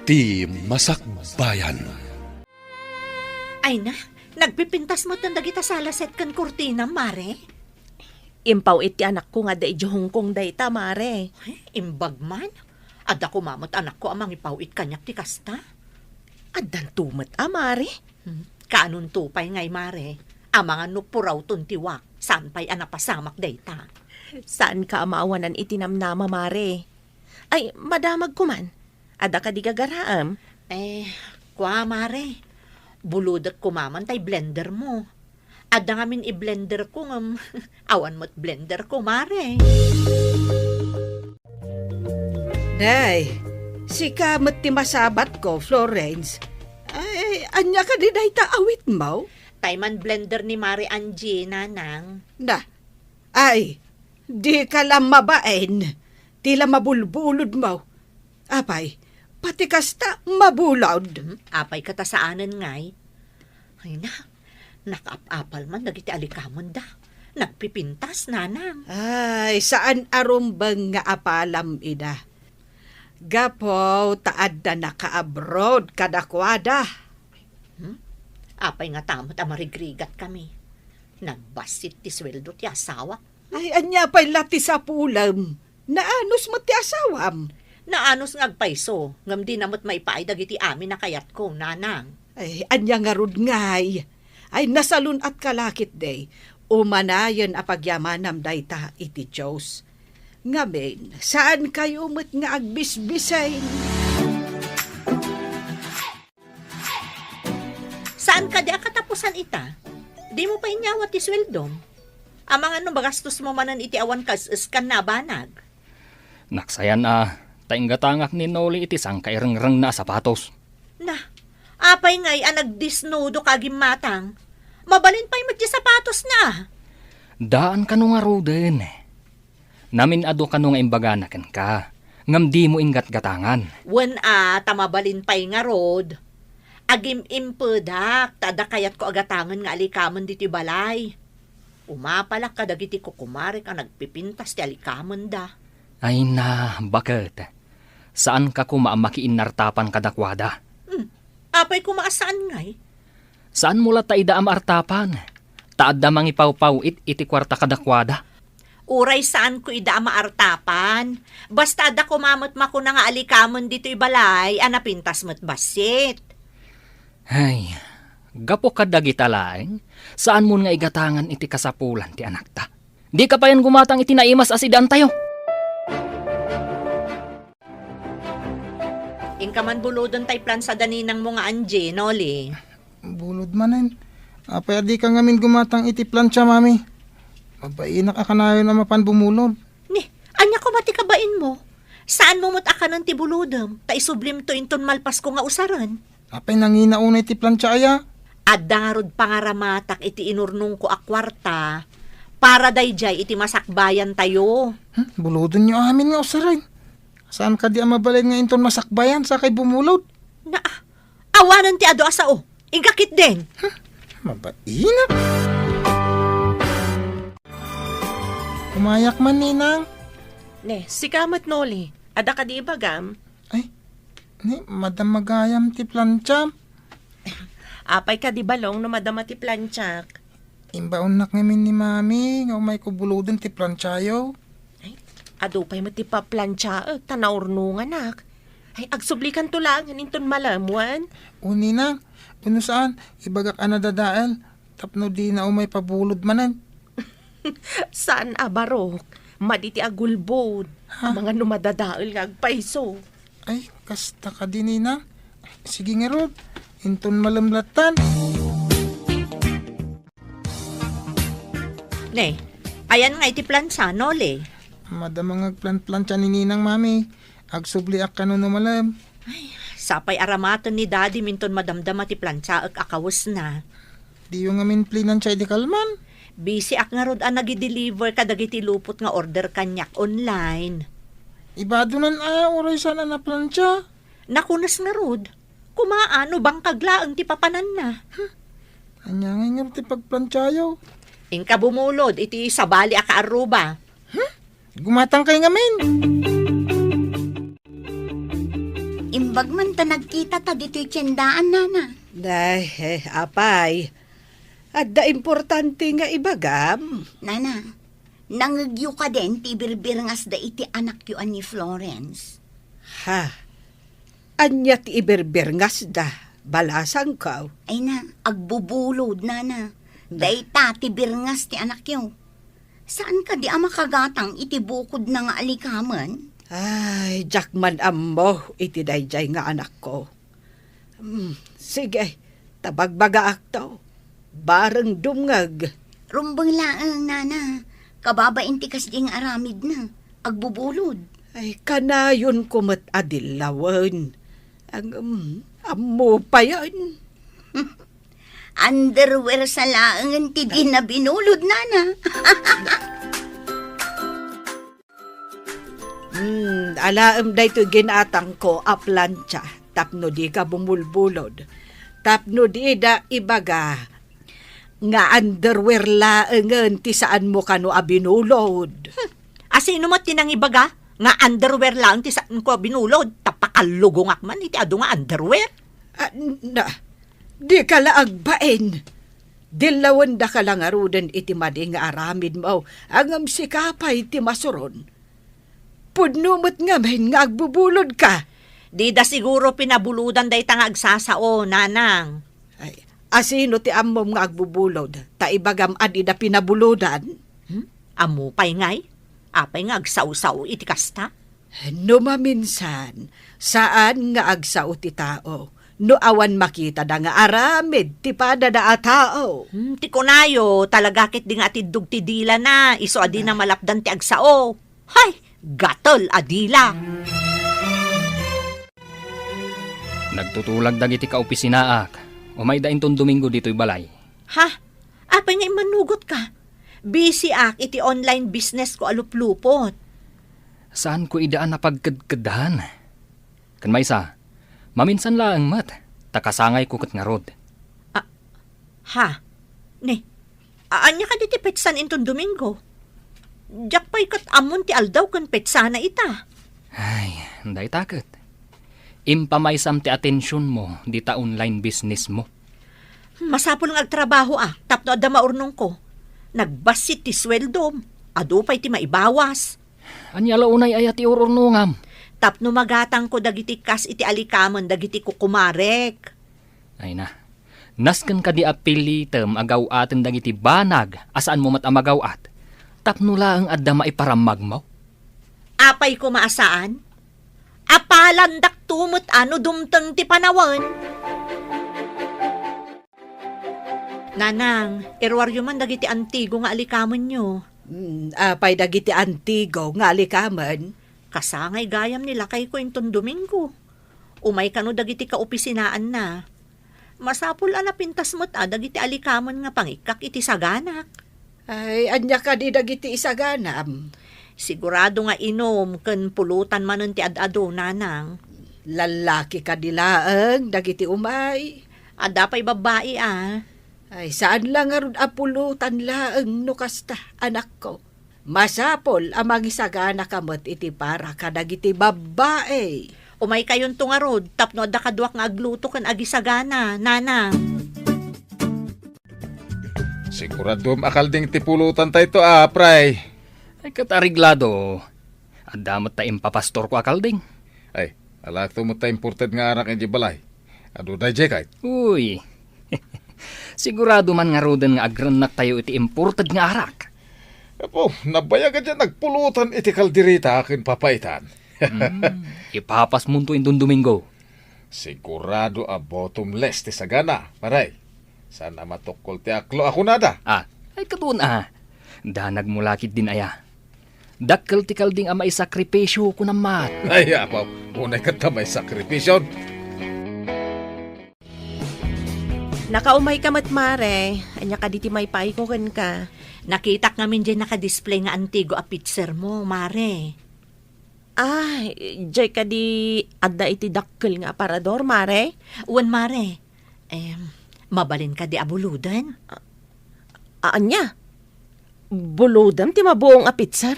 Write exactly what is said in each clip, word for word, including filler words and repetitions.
Ti Masakbayan. Ay na, nagpipintas met dagita salaset ken kurtina, Mare? Impaw-it ti anakko nga adda idiay Hong Kong dayta, Mare. Ay, imbag man. Adda koma met anakko a mangipaw-it kaniak ti kasta. Addanto met a, Mare? Hmm, kaanonto pay ngay, Mare? Amangan no purawton ti wak, saan pay a napasamak dayta. Saanka a maawanan iti namnama, Mare. Ay, madamagko man. Adda kadi gagaraem? Eh, kua, Mare. Bulodek koma man tay blendermo. Adda ngamin i-blenderko ngem awan met blenderko, Mare. Day, sika met ti masabatko, Florence. Ay, ania kadi dayta awitmo? Tay man blender ni Mare Angie, Nanang. Na, ay, dika la mabain. Ti la mabulbulodmo. Apay, pati kasta mabulod. Hmm, apay ket a saanen ngay? Ay na, nakaap-apal man dagiti alikamenda. Nagpipintas, Nanang. Ay, saan a rumbeng nga apalam ida. Gapu ta adda naka-abroad kadakuada. Hmm? Apay ngata met a marigrigatkami? Nagbassit ti sueldo ti asawa. Ay, ania pay la ti sapulem? Naanus met ti asawam. Naanus nga agpayso, ngem dina met maipaay dagiti amin a kayatko, Nanang. Ay, ania ngarud ngay? Ay, nasalun-atka la ketdi. Umanayen a pagyamanam dayta iti Dios. Ngamin, saankayo met nga agbisbisay. Saan kadi a katapusan ita? Dimo pay inyawat ti sueldom? Amangan no magastosmo manen iti awan kas-eskan a banag. Naksayan a, ta inggatangak ni Noli iti sangkairengrengna a sapatos. Na, apay ngay a nagdisnudo ka agimmatang? Mabalin pay met ti sapatosna. Daan kano ngaruden. Namin-adu kano nga imbagana kenka, ngem dimo inggatgatangan. Wen a, ta mabalin pay ngarud. Agim-impedak ta adda kayatko a gatangen nga alikamen ditoy balay. Umapalak kadagiti kukumarek a nagpipintas ti alikamenda. Ay na, baket. Saanka koma a makiinnartapan kadakuada. Hmm. Apay koma a saan ngay? Saanmo latta ida a maartapan, ta adda mangipawpaw-it iti kuarta kadakuada. Uray saanko ida a maartapan, basta adda koma met makuna nga alikamen ditoy balay a napintas met bassit. Ay, gapu kadagita laeng, saanmon nga igatangan iti kasapulan ti anakta. Dika payen gumatang iti naimas a sidaantayo. Inka man buloden tay plansa da ninangmo nga Angie, Noli. Bulod manen. Apay a dika ngamin gumatang iti plansa, Mami? Mabainak a kanayon a mapan bumulod. Ni, ania koma ti kabainmo? Saanmo met a kanen ti bulodem, ta isublimto inton malpasko nga usaren. Apay nangina unay ti plansa aya? Adda ngarud pangaramatak iti inurnongko a kuarta para daydiay iti masakbayantayo. Hmm, bulodenyo amin nga usaren. Saan kadi a mabalin nga inton masakbayan sakay bumulod? Na, awanen ti adu a sao. Inka ketdin. Hmm, mabainak. Umayak man, Ninang. Ne, sika met, Noli. Adda kadi ibagam? Ay, ni, madama gayam ti plansa. Apay kadi balong no madama ti plansak? Imbaonnak ngamin ni Mami nga umayko buloden ti plansayo. Ay, adu pay met ti paplansaek ta naurnonganak. Ay, agsublikanto laeng inton malem wen? O, Ninang, wenno saan, ibagak a nadadael tapno dina umay pabulod manen. Saan a barok. Madi ti agulbod. Ha? Amangan no madadael nga agpayso. Ay, kasta kadi, Ninang. Sige ngarud, inton malem lattan. Ne, ayan nga iti plansa, Noli. Madama nga agplanplansa ni Ninang, Mami. Agsubliak kano no malem. Ay, sapay aramaten ni Daddy minton madamdama ti plansaek a kawesna. Diyo ngamin plinansa idi kalman? Busy ak ngarud a nagideliver kadagiti lupot nga order kaniak online. Ibadonan a, uray saan a naplansa. Nakunas ngarud. Kumaa no bangkag laeng ti papananna. Hmm. Ania ngay ngarud ti pagplansayo? Inka bumulod iti sabali a kaarruba. Hmm? Gumatang kay ngamin. Im- Naimbag man ta nagkitata ditoy tiendaan, Nana. Ay, eh, apay. Adda importante nga ibagam. Nana, nangegyo kadin ti ibirbirngasda iti anakyo a ni Florence? Ha? Ania ti ibirbirngasda, balasangko? Ay na, agbubulod, Nana. Dayta ti birngas ti anakyo. Saan kadi a makagatang iti bukodna nga alikamen? Ay, diak man ammo iti daydiay nga anakko. Hmm, sige, ta bagbagaakto. Bareng dumngeg. Rumbeng laeng, Nana. Kababain ti kasdi nga aramidna. Agbubulod. Ay, kanayonko met a dillawen. Ang, um, ammo payen. Underwear sa laengen ti di na binulod, Nana. Hmm, alaem daytoy ginatangko a plancha tapno dika bumulbulod. Tapno dida ibaga nga underwear laengen ti saanmo kano a binulod. Hmm, asino met ti nangibaga nga underwear laeng ti saanko a binulod? Ta pakallugongak man iti adu nga underwear. Ah, na, dika la agbain. Dillawendaka la ngaruden iti madi nga aramidmo, ngem sika pay ti masuron. Pudno met ngamin nga agbubulodka. Dida siguro pinabulodan dayta nga agsasao, Nanang. Ay, asino ti ammom nga agbubulod? Ta ibagam a dida pinabulodan? Hmm? Ammo pay ngay? Apay nga agsao-sao iti kasta? No maminsan, saan nga agsao ti tao no awan makitada nga aramid ti padada a tao. Hmm, ti kunayo, talaga ket di nga atiddog ti dilana, isu a dina malapdan ti agsao. Hay, gatel a dila! Nagtutulag dagiti kaopisinaak. Umayda inton Domingo ditoy balay. Ha? Apay nga immanugotka? Busy ak iti online business ko a luplupot. Saanko ida a napagkedkeddan? Ken maysa, maminsan laeng met, ta kasangayko ket ngarud. Ah, ha? Ne, a-, ania kadi ti petsan inton Domingo? Diak pay ket ammon ti aldaw ken petsana ita. Ay, dayta ket. Impamaysam ti atensionmo dita online businessmo. Masapul nga agtrabahoak tapno adda maurnongko. Nagbassit ti sueldom, adu pay ti maibawas. Ania la unay aya ti ururnongam? Tapno magatangko dagiti kas iti alikamen dagiti kukumarek. Ay na, nasken kadi a pilitem a gaw-aten dagiti banag a saanmo met a magaw-at tapno laeng adda maiparammagmo? Apay koma a saan? Apalandakto met a no dumteng ti panawen. Nanang, iruaryo man dagiti antigo nga alikamenyo. Hmm, apay dagiti antigo nga alikamen? Kasangay gayam ni lakayko inton Domingo. Umay kano dagiti kaopisinaanna. Masapul a napintas met a dagiti alikamen nga pangikkak iti saganak. Ay, ania kadi dagiti isaganam? Sigurado nga inum ken pulutan manen ti ad-adu, Nanang. Lallaki kadi laeng dagiti umay? Adda pay babbai a. Ay, saan la ngarud a pulutan laeng no kasta, anakko. Masapul a mangisaganaka met iti para kadagiti babbai. Umaykayonto ngarud tapno adda kaduak nga agluto ken agisagana, Nanang. Siguraduem a kalding ti pulotantayto a, pray. Ay, ket areglado. Adda met ta impapastorko a kalding. Ay, alakto met ta imported nga arak idiay balay. Adu daydiay kayt? Uy. Sigurado man ngaruden nga agrennaktayo iti imported nga arak. Apo, nabayag a diay nagpulotan iti kaldereta ken papaitan. Hmm, ipapasmonto inton Domingo. Sigurado a bottomless ti sagana, pare. Saan a matukkol ti aklo a kunada? Ah, ay, katon a. Danagmo la ketdin aya. Dakkel ti kalding a maisakripisio, kunam met. Ay, apo, unay ket ta maisakripision. Nakaumayka met, Mare. Ania kadi ti maipaayko kenka? Nakitak ngamin diay nakadisplay nga antigo a pitsermo, Mare. Ah, diay kadi adda iti dakkel nga aparador, Mare? Wen, Mare. Em, mabalin kadi a buloden? A-, ania? Bulodem ti mabuong a pitser?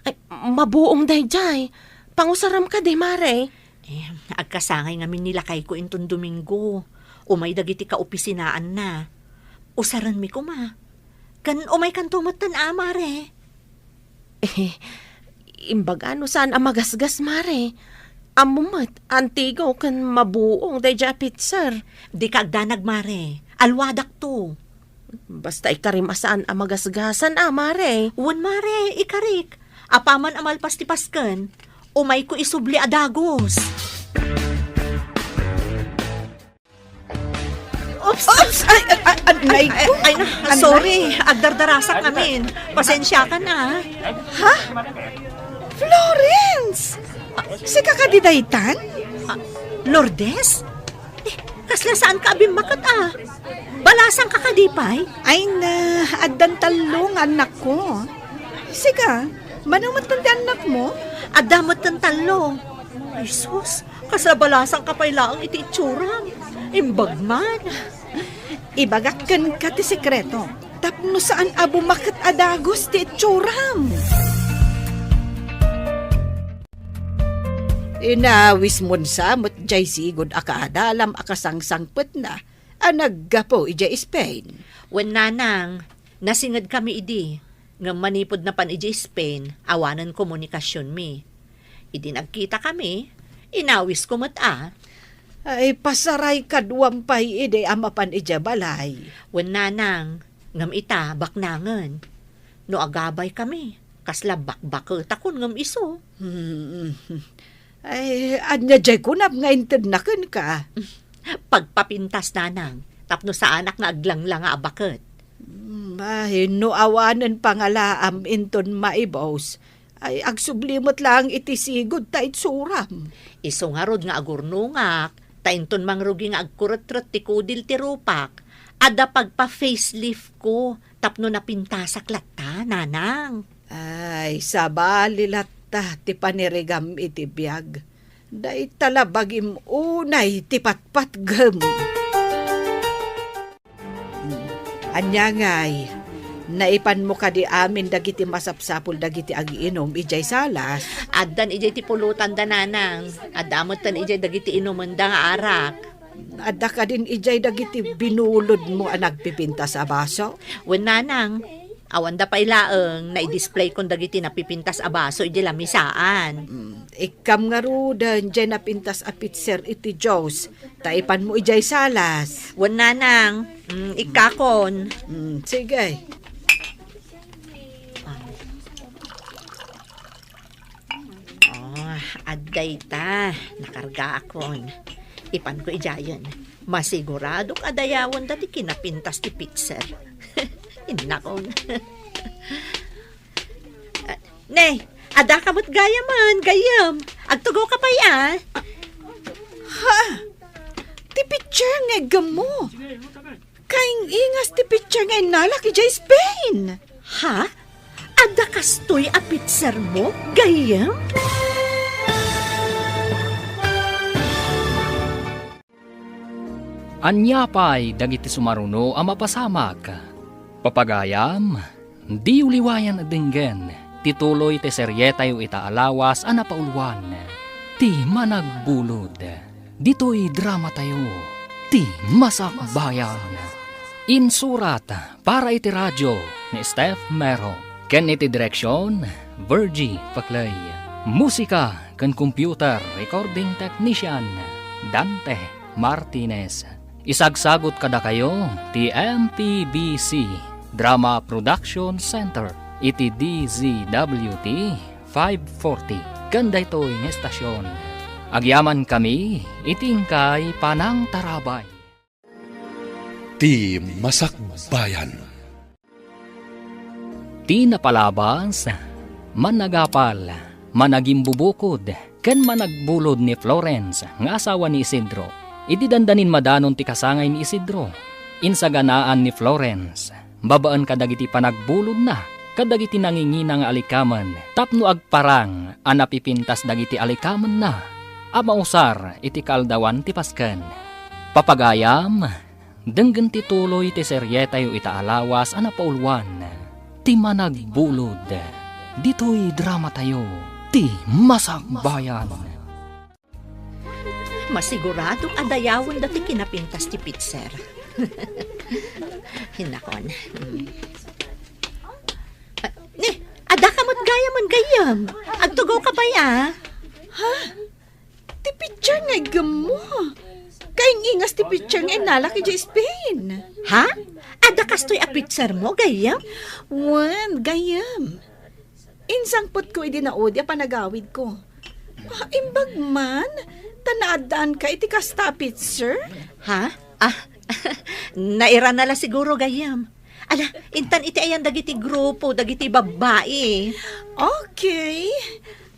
Ay, mabuong daydiay. Pangusaram kadi, Mare. Eh, agkasangay ngamin ni lakayko inton Domingo. Umay dagiti kaopisinaanna. Usarenmi koma. Ken umaykanto metten a, Mare. Eh, imbaga no saan a magasgas, Mare. Ammom met, antigo ken mabuong daydiay a pitser. Dika agdanag, Mare. Alwadakto. Basta ikarim a saan a magasgasan a, Mare. Wen, Mare, ikarik. Apaman a malpas ti Pasken, umayko isubli a dagus. Oops! Oops! Ay, ay, ay, ay, ay, ko. Ay, na, sorry. Agdardarasak ngamin. Pasensiakan, a. Ha? Florence! Sika kadi daytan? Ah, Lourdes? Eh, kasla saanka a bimmaket, a? Balasangka kadi pay? Ay na, addan tallo nga annakko. Sika, mano metten ti annakmo? Adda metten tallo. Ay sus, kasla balasangka pay laeng iti itsuram. Imbag man. Ibagak kenka ti sekreto, tapno saan a bumaket a dagus ti itsuram. Inawismon sa met jay sigud a kaadalam a kasangsangpetna a naggapu idiay Spain. Wen, nanang, nasingedkami idi, ngem manipud napan idiay Spain, awanen komunikasionmi. Idi nagkitakami, inawisko met a. Ay, pasaray kaduam pay idi a mapan idiay balay. Wen, nanang, ngem ita, baknangen. No agabaykami, kasla bakbaketakon ngem isu. Hmm. Ay, ania jay kunam nga intedna kenka? Pagpapintas, nanang, tapno saanak nga aglanglanga a baket. Hmm, ay, no awanen pangalaam inton maibus, ay, agsubli met laeng iti sigud ta itsuram. Isu ngarud nga agurnongak, ta inton mangrugi nga agkuretret ti kudil ti rupak, adda pagpa-facelift ko tapno napintasak latta, nanang. Ay, sabali latta ti panirigam iti biag. Dayta la bagim unay ti patpatgem. Hmm. Ania ngay, naipanmo kadi amin dagiti masapsapul dagiti agiinum idiay salas? Addan idiay ti pulotanda, nanang. Adda metten idiay dagiti inumenda nga arak. Adda kadin idiay dagiti binulodmo a nagpipintas a baso? Wen, nanang. Awanda pay laeng, naidisplayko dagiti napipintas a baso idiay lamisaan. Mm, ikkam ngaruden diay napintas a pitser iti juice, ta ipanmo idiay salas. Wen, nanang. Mm, ikkakon. Mm, sige. Oh, adda ita. Nakargaakon. Ipanko idiayen. Masiguradok a dayawenda ti kinapintas ti pitser. Innakon. Ah, ne, addaka met gayamen, gayyem. Agtugoka pay a. Ha? Ti pitser nga iggemmo? Kaing-ingas ti pitser nga innalak idiay Spain. Ha? Adda kastoy a pitsermo, gayyem? Ania pay dagiti sumaruno a mapasamak? Papagayam, diyo liwayan a denggen ti tuloy ti serietayo ita a lawas a napauluan, Ti Managbulod. Ditoy dramatayo, Ti Masakbayan. Insurat para iti radio ni Steph Mero, ken iti direksion, Virgie Paclay. Musika ken computer recording technician, Dante Martinez. Isagsagut kadakayo ti M P B C Drama Production Center iti D Z W T five forty ken daytoy nga estasion. Agyamankami iti inkay panangtarabay. Ti Masakbayan. Ti napalabas, managapal, managimbubukod, ken managbulod ni Florence nga asawa ni Isidro. Idi dandanin madanon ti kasangay ni Isidro, insaganaan ni Florence babaen kadagiti panagbulodna kadagiti nangingina nga alikamen tapno agparang a napipintas dagiti alikamenna a mausar iti kaaldawan ti Pasken. Papagayam, denggen ti tuloy ti serietayo ita a lawas a napauluan, Ti Managbulod. Ditoy dramatayo, Ti Masakbayan. Masiguradok a dayawenda ti kinapintas ti pitser. Hinakon. Mm. Ah, ni, adda ka met gayam, gayyem. Agtugaw ka pay, a? Ha? Ti pitser nga iggemmo. Kaing-ingas ti pitser nga innalak idiay Spain. Ha? Adda kastoy a pitsermo, gayyem? Wen, gayyem. Insangpetko idi naudi a panagawidko. Ah, imbag man, ta naaddaanka iti kasta a pitser? Ha? Ah, nairana la siguro, gayyem. Ala, intan iti ayan dagiti grupo, dagiti babbai. Okay.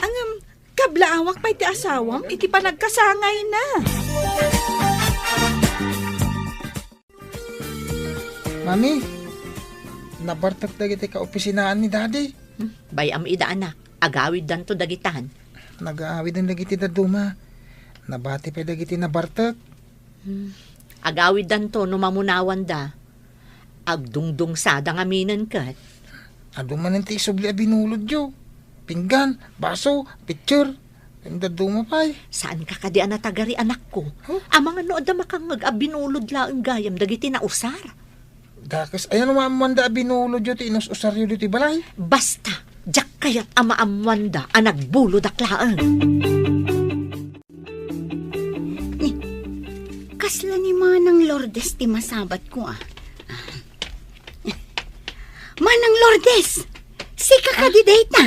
Ngem, kablaawak pay ti asawam iti panagkasangayna. Mami, nabartek dagiti kaopisinaan ni Daddy. Hmm, bay-am ida, anak. Agawiddanto dagitan. Nagaawiden dagiti dadduma. Nabati pay dagiti nabartek. Hmm. Agawiddanto no mamunawanda. Agdungdungsada ngaminen ket. Adu manen ti isubli a binulodyo. Pinggan, baso, pitser. Ken dadduma pay. Saanka kadi a natagari, anakko? Huh? Amangan no adda makangngeg a binulod laeng gayam dagiti nausar. Dakes, aya no maammoanda a binulodyo ti inus-usaryo ditoy balay? Basta, diak kayat a maammoanda a nagbulodak laeng. Ni, kasla ni Manang Lourdes ti masabatko, a. Manang Lourdes, sika kadi dayta?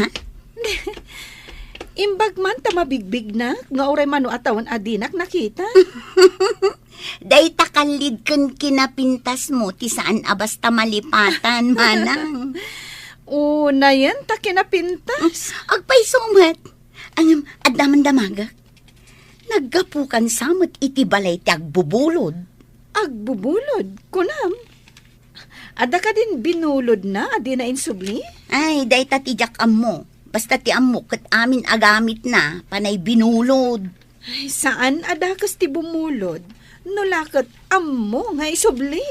Imbag man ta mabigbignak, nga uray mano a tawen a dinak nakita. Dayta kallid ken kinapintasmo ti saan a basta malipatan, manang. Unayen ta kinapintas. Agpayso met. Ngem, adda man damagek. Naggapukan sa met iti balay ti agbubulod. Agbubulod, kunam? Adda kadin binulodna a dina insubli? Ay, dayta ti diak ammo. Basta ti ammo ket amin a gamitna, panay binulod. Ay, saan a dakes ti bumulod, no la ket ammo nga isubli.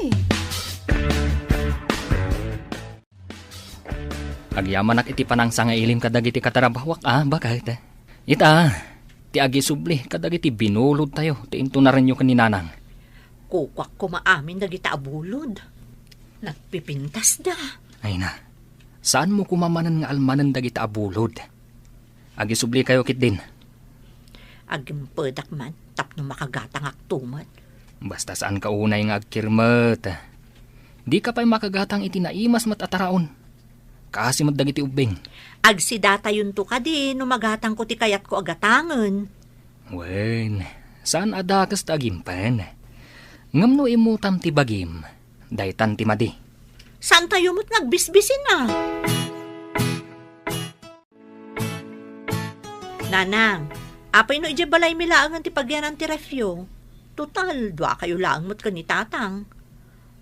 Agyamanak iti panangsangailim kadagiti katarabawak a baket. Ita, ti agisubli kadagiti binulodtayo ti intunarenyo ken ni Nanang. Kukuak koma amin dagita a bulod. Nagpipintasda. Ay na, saanmo koma manen nga almanen dagita a bulod. Agisublikayo ketdin. Agimpedak man tapno makagatangakto met. Basta saanka unay nga agkirmet. Dika pay makagatang iti naimas met a taraon. Kaasi met dagiti ubbing. Agsidatayonto kadi no magatangko ti kayatko a gatangen. Wen, saan a dakes ta agimpen. Ngem no immutam ti bagim, daytan ti madi. Saantayo met nga agbisbisin a. Nanang, apay no idiay balaymi laengen ti pagyanan ti refyo? Total, duakayo laeng met ken ni Tatang.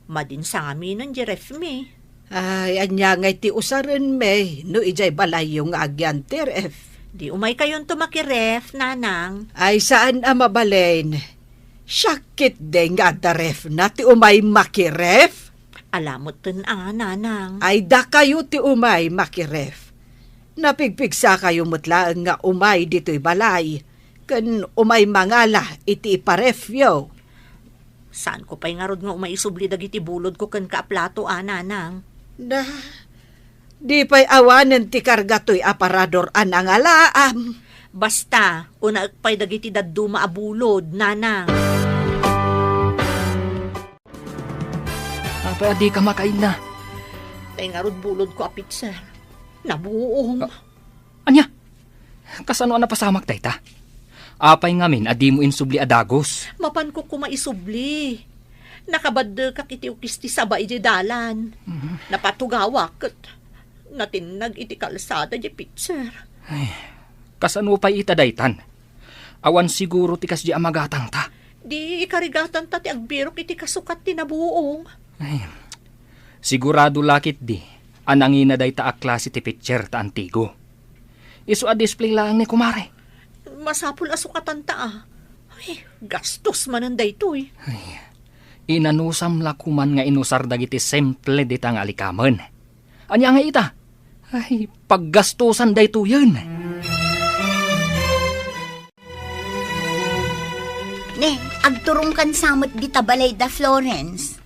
Madin sangaminen di refmi. Ay, ania ngay ti usarenmi no idiay balayyo nga agyan ti ref? Di umaykayonto makiref, Nanang. Ay, saan a mabalin. Siak ketdi nga adda refna ti umay makiref. Ala metten a, Nanang. Ay, dakayo ti umay makiref. Napigpigsakayo met laeng nga umay ditoy balay, ken umay mangala iti iparefyo. Saanko pay ngarud nga umay isubli dagiti bulodko kenka a plato a, Nanang? Na, di pay awanen ti karga toy aparador a nangalaam. Basta, unaek pay dagiti dadduma a bulod, Nanang. Apay a dika makainna? Tay ngarud bulodko a pitser. Nabuong. Ah, ania? Kasano a napasamak dayta? Apay ngamin a dimo insubli a dagus? Mapanko koma isubli. Nakabaddekak iti ukis ti saba idiay dalan. Mhm. Napatugawak ket natinnag iti kalsada diay pitser. Ay, kasano pay ita daytan? Awan siguro ti kasdi a magatangta. Di ikarigatanta ti agbirok iti kasukat ti nabuong. Ay, sigurado la ketdi a nangina dayta a klase ti pitser ta antigo. Isu a display laeng ni kumare. Masapul a sukatanta a. Ay, gastos manen daytoy. Ay, inanusam la koman nga inusar dagiti simple dita nga alikamen. Ania nga ita? Ay, paggastosan daytoyen. Ne, agturongkan sa met dita balay da Florence.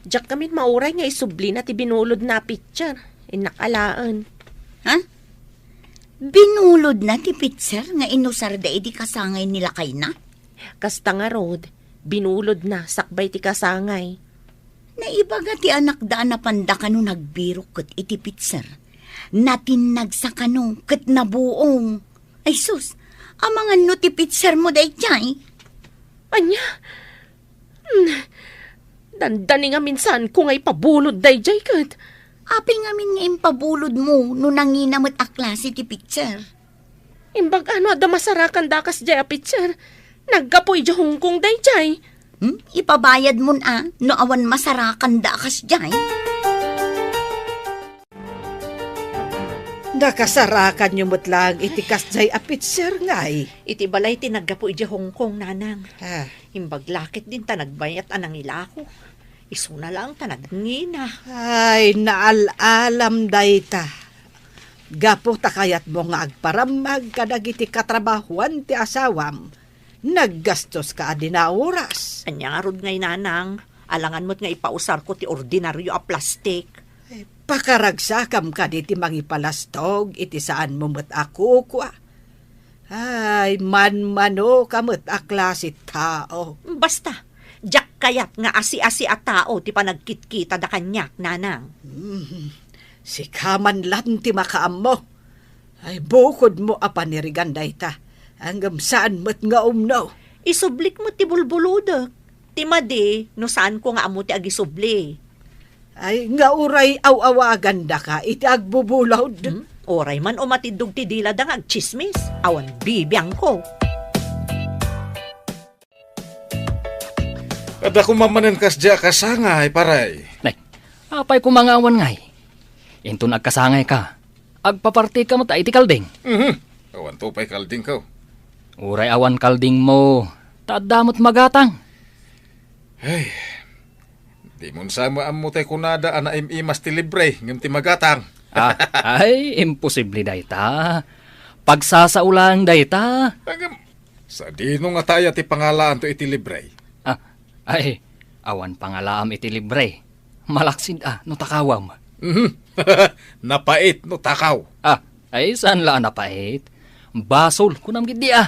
Diak ngamin mauray nga isublina ti binulodna a pitser. Innak alaen. Ha? Binulodna ti pitser nga inusarda idi kasangay ni lakayna? Kasta ngarud, binulodna sakbay ti kasangay. Naibaga ti anakda a napanda kano nagbirok ket iti pitser. Natinnagsa kano ket nabuong. Ay sus, amangan no ti pitsermo daydiay? Ania? Hmm, dandani ngamin saanko nga ipabulod daydiay ket. Apay ngamin nga impabulodmo no nangina met a klase ti pitser? Imbag-a no adda masarakanda a kasdiay a pitser. Naggapu idiay Hong Kong daydiay. Hmm? Ipabayadmon a no awan masarakanda a kasdiay? Nakasarakanyo met laeng iti kasdiay a pitser, ngay? Iti balay ti naggapu idiay Hong Kong, nanang. Ah. Imbag la ket dinta nagbayat a nangilako. Isuna laeng ta nagngina. Ay, naal-alam dayta. Gapu ta kayatmo nga agparammag kadagiti katrabahuan ti asawam, naggastoska a dina oras. Ania ngarud ngay, nanang? Alangan met nga ipausarko ti ordinario a plastik. Eh, pakaragsakam kadi ti mangipalastok iti saanmo met a kukua. Ay, manmanoka met a klase tao. Basta, diak kayat nga asi-asi a tao ti panagkitkitada kaniak, nanang. Hmm, sika man laeng ti makaammo. Ay, bukodmo a panirigan dayta, ngem saan met nga umno. Isublik met ti bulbulodek. Ti madi, no saanko nga ammo ti agisubli. Ay, nga uray aw-awagandaka iti agbubulod. Hmm? Uray man umatiddog ti dilada nga agtsismis, awan bibiangko. Adda koma manen kasdiay a kasangay, pare. Nay, apay koma nga awan ngay? Inton agkasangayka, agpapartika met iti kalding. Mhm. Awanto pay kaldingko. Uray awan kaldingmo, ta adda met magatang. Ay, dimon sa maammo tay kunada a naim-imas ti libre ngem ti magatang. Ah, ay, imposible dayta. Pagsasao laeng dayta. Ngem, sadino ngata aya ti pangalaanto iti libre? Ah, ay, awan pangalaam iti libre. Malaksid a no takawam. Mhm. Napait no takaw. Ah, ay, saan la a napait? Basol, kunam gid di a.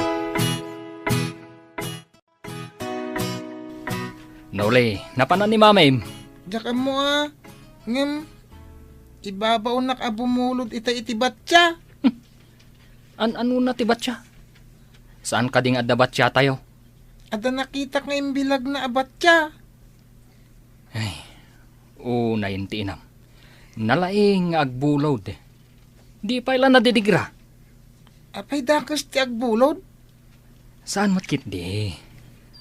Noli, napanan ni Mamim? Diak ammo a. Ngem, ibabaonnak a bumulod ita iti batya. An-anona ti batya? Saan kadi nga adda batya tayo? Adda nakitak nga imbilagna a batya. Ay, unay ti inam. Nalaing nga agbulod. Di pay la nadidigra. Apay dakes ti agbulod? Saan met ketdi.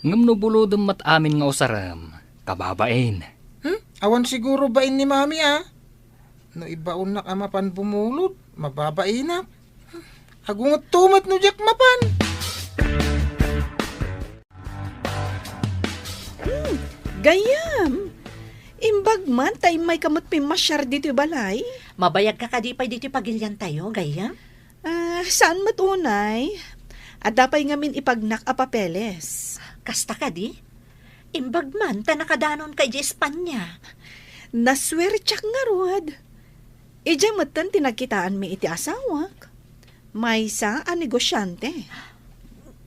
Ngem no bulodem met amin nga usarem, kababain. Hmm? Awan siguro bain ni Mami, a? No ibaonnak a mapan bumulod, mababainak. Agungetto met no diak mapan. Hmm, gayyem. Imbag man ta immayka met pimmasiar ditoy balay. Mabayagka kadi pay ditoy pagiliantayo, gayyem? Ah, saan met unay? Adda pay ngamin ipagnak a papeles. Kasta kadi? Imbag man ta nakadanonka idiay Espanya. Nasuertiak ngarud. Idiay metten ti nagkitaanmi iti asawak. Maysa a negosiante.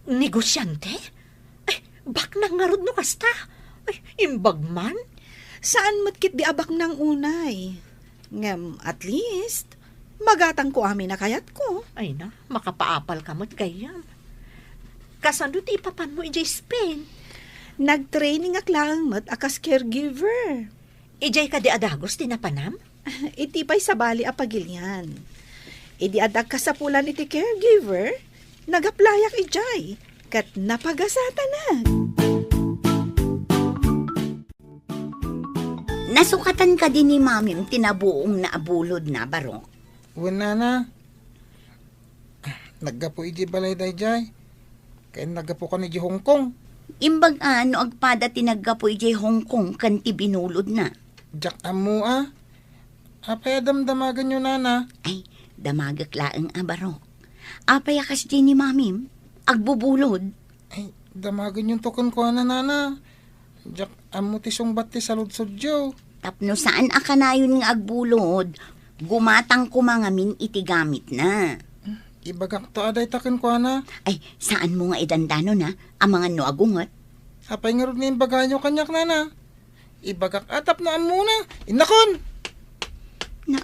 Negosiante? Ay, baknang ngarud no kasta. Ay, imbag man. Saan met ketdi a baknang unay. Ngem, at least, magatangko amin a kayatko. Ay na, makapaapalka met gayyem. Kasano ti ipapanmo idiay Spain? Nagtrainingak laeng met a kas caregiver. Idiay kadi a dagus ti napanam? Iti pay sabali a pagilian. Idi adda kasapulan iti caregiver, nag-applyak idiay, ket napagasatanak. Nasukatan kadi ni Mamim ti nabuongna a bulodna, Barok? Wen, nana. Naggapu idiay balay daydiay. Ken naggapukan idiay Hong Kong. Imbag a no agpada ti naggapu idiay Hong Kong ken ti binulodna? Diak ammo a. Apay a damdamagenyo, nana? Ay, damagek laeng a, Barok. Apay a kasdiay ni Mamim? Agbubulod? Ay, Damagenyonto kenkuana, nana. Diak ammo ti sungbat ti saludsodyo. Tapno saan a kanayon nga agbulod, gumatang koma ngamin iti gamitna. Ibagakto a dayta kenkuana. Ay, saanmo nga idandanon, ha? Amangan no agunget. Apay ngarud nga imbagayo kaniak, nana? Ibagak a tapno ammona. Innakon! Na,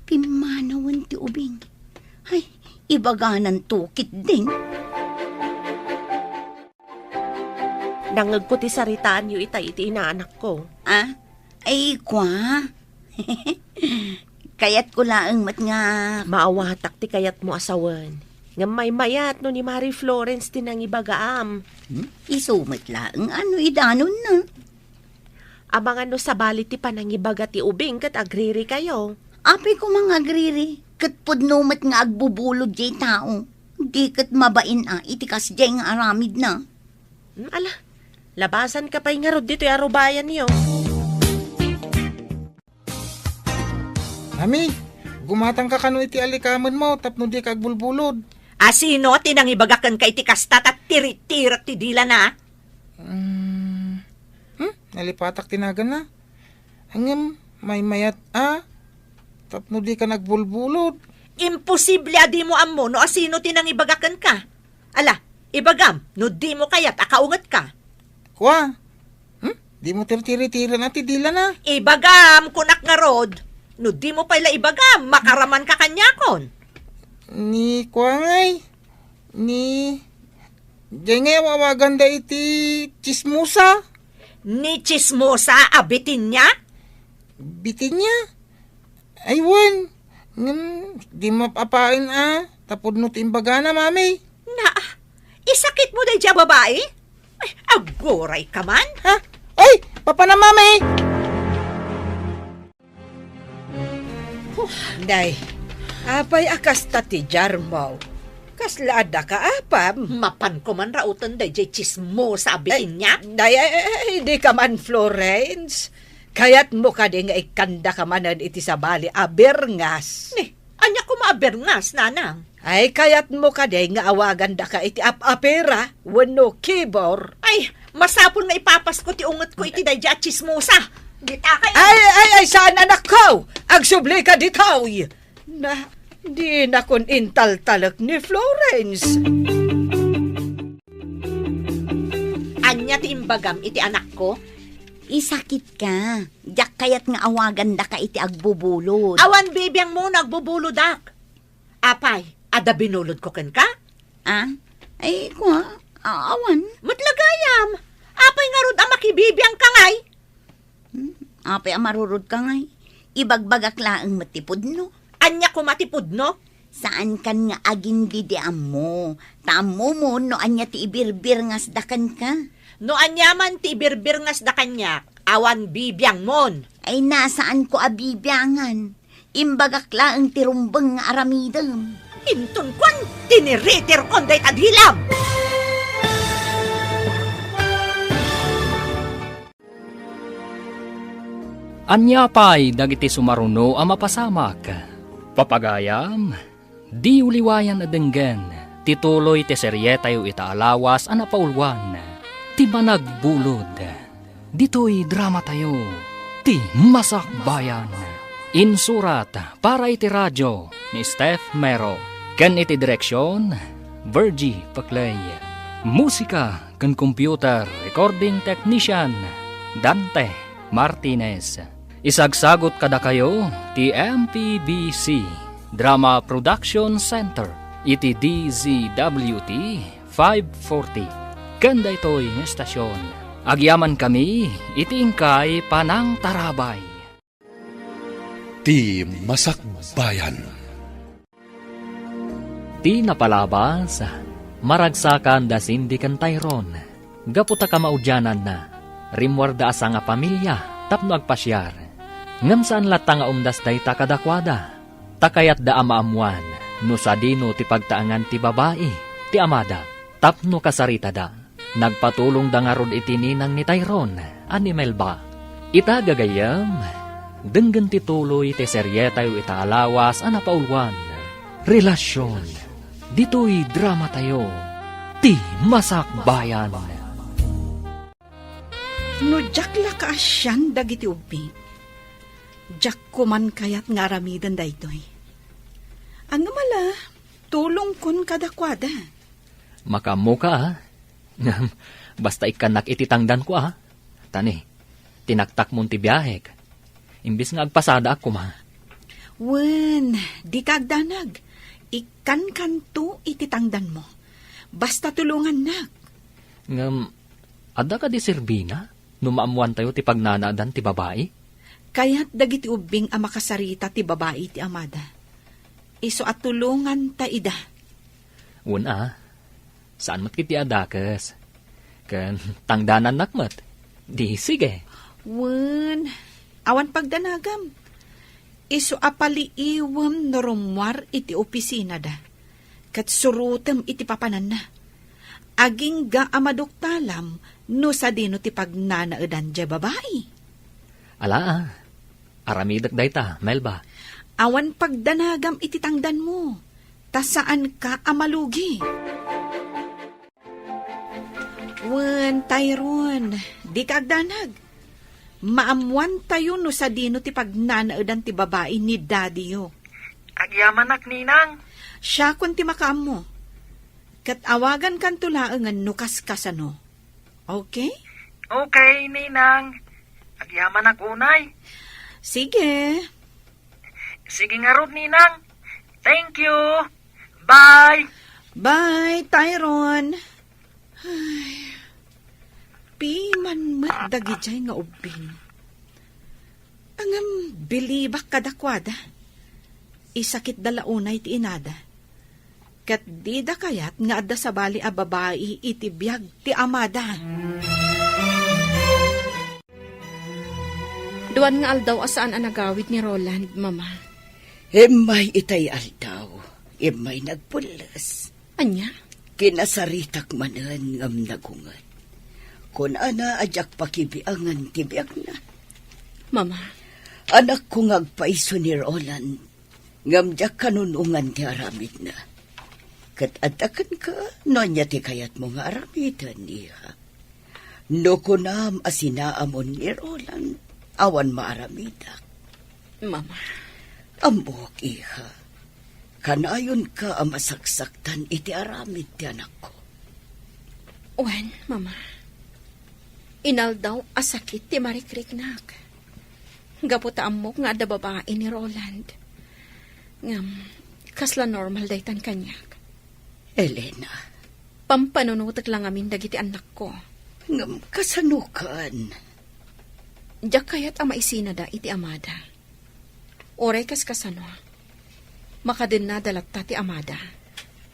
pimmanawen ti ubing. Ay, ibaganan tukit din. Nangegko ti saritaanyo itay iti inaanakko. Ah? Ay, kwa? Kayatko laeng met nga maawatak ti kayatmo a sawen. Ngem maymayat no ni Mari Florence ti nangibagaam. Hmm? Isu met laeng a no idanonna. Amangan no sabali ti panangibaga ti ubing ket agririkayo. Apay koma nga agriri, ket pudno met nga agbubulod diay tao. Di ket mabain a iti kasdiay nga aramidna. Hmm, ala, labasanka pay ngarud ditoy a rubayanyo. Mami, gumatangka kano iti alikamenmo tapno dika agbulbulod. A sino ti nangibaga kenka iti kasta ta tiritirek ti dilana? Hmm, hmm, nalipatak ti naganna. Ngem maymayat a tapno dika agbulbulod. Imposible a dimo ammo no a sino ti nangibaga kenka. Ala, ibagam no dimo kayat a kaungetka. Kwa? Hmm? Dimo tirtiritiren a ti dilana? Ibagam, kunak ngarud. No dimo pay la ibagam, makaramanka kaniakon. Ni kwa ngay? Ni, diay ngay aw-awaganda iti tsismosa? Ni tsismosa a Bitinia? Bitinia? Ay, wen. Ngem, di mapaapaen a, ta pudno ti imbagana, mami. Na, isakitmo daydiay a babai? Ay, aggurayka man. Ha? Ay, papana, mami! Nay, apay a kasta ti diarmo? Kasla addaka apam? Mapanko man rauten daydiay tsismosa a Bitinia? Nay, ay, ay, ay, dika man, Florence. Kayatmo kadi nga ikkandaka manen iti sabali a birngas? Ni, ania koma a birngas, nanang? Ay, kayatmo kadi nga awagandaka iti ap-apira wenno kibor? Ay, masapul nga ipapasko ti ungetko iti daydiay a tsismosa. Dita kayo. Ay, ay, ay, saan, anakko? Agsublika ditoy. Na, dinakon intaltalek ni Florence. Ania ti imbagam iti anakko? Isakitka. Diak kayat nga awagandaka iti agbubulod. Awan bibiangmo no agbubulodak. Apay, adda binulodko kenka? Ah? Ay, kwa, a-, awan. Met la gayam. Apay ngarud a makibibiangka ngay? Hmm? Apay a marurodka ngay? Ibagbagak laeng met ti pudno. Ania koma ti pudno? Saankan nga agin-, didi ammo. Ta ammomon no ania ti ibirbirngasda kenka. No ania man ti ibirbirngasda kaniak, awan bibiangmon. Ay, na, saanko a bibiangan. Imbagak laeng ti rumbeng nga aramidem. Inton kuan, tiniritirkon dayta dilam. Ania pay dagiti sumaruno a mapasamak? Papagayam, diyo liwayan a denggen ti tuloy ti serietayo ita a lawas a napauluan, Ti Managbulod. Ditoy dramatayo, Ti Masakbayan. Insurat para iti radio ni Steph Mero, ken iti direksion, Virgie Paclay. Musika ken computer recording technician, Dante Martinez. Isagsagut kadakayo ti M P B C Drama Production Center iti D Z W T five forty. Ken daytoy nga estasion, agyamankami iti inkay panangtarabay. Ti Masakbayan. Ti napalabas, maragsakan da Cindy ken Tyrone. Gapu ta kamaudiananna, rimmuarda a sangapamilia tapno agpasiar. Ngem saan latta nga umdas dayta kadakuada, ta kayatda a maammuan no sadino ti pagtaengan ti babai ti amada tapno kasaritada. Nagpatulongda ngarud iti ninang ni Tyrone a ni Melba. Ita, gagayyem, denggen ti tuloy ti serietayo ita a lawas a napauluan, Relasion. Ditoy dramatayo, Ti Masakbayan. No diak la kaasian dagiti ubbing, diak koman kayat nga aramiden daytoy. Ngem ala, tulongkon kadakuada. Makaammoka, a. Ngem, basta ikkannak iti tangdanko, a. Tani, tinaktakmon ti biahek. Imbes nga agpasadaak koma. Wen, dika agdanag. Ikkankanto iti tangdanmo. Basta tulongannak. Ngem, adda kadi serbina no maammoantayo ti pagnanaadan ti babai? Kayat dagiti ubbing a makasarita ti babai iti amada. Isu a tulonganta ida. Wen a, saan met ketdi a dakes. Ken tangdanannak met. Di sige. Wen, awan pagdanagam. Isu a paliiwem no rummuar iti opisinada. Ket surotem iti papananna. Agingga a maduktalam no sadino ti pagnanaedan diay babai. Ala, a. Aramidek dayta, Melba. Awan pagdanagam iti tangdanmo, ta saanka a malugi. Wen, Tyrone, dika agdanag. Maammoantayo no sadino ti pagnanaedan ti babai ni daddyyo. Agyamanak, Ninang. Siakon ti makaammo. Ket awagankanto laengen no kaskasano. Okay? Okay, Ninang. Agyamanak unay. Sige. Sige ngarud, Ninang. Thank you. Bye. Bye, Tyrone. Ay, piman met dagidiay nga ubbing. Ngem bilibak kadakuada. Isakitda la unay ti inada. Ket dida kayat nga adda sabali a babai iti biag ti amada. Duan nga aldaw a saan a nagawid ni Roland, Mama. Immay itay aldaw, immay nagpulles. Ania? Kinasaritak manen ngem nagunget. Kunana a diak pakibiangen ti biagna. Mama. Anakko nga agpayso ni Roland, ngem diak kanunongan ti aramidna. Ket adda kenka no ania ti kayatmo nga aramiden, iha. No kunam a sinaamon ni Roland, awan maaramidak. Mama. Ammok, iha. Kanayonka a masaksaktan iti aramid ti anakko. Wen, Mama. Inaldaw a sakit ti marikriknak. Gapu ta ammok nga adda babai ni Roland. Ngem, kasla normal daytan kaniak. Elena. Pampanunotek la ngamin dagiti annakko. Ngem kasano ken? Diak kayat a maisinada iti amada. Uray kaskasano, makadennada latta ti amada.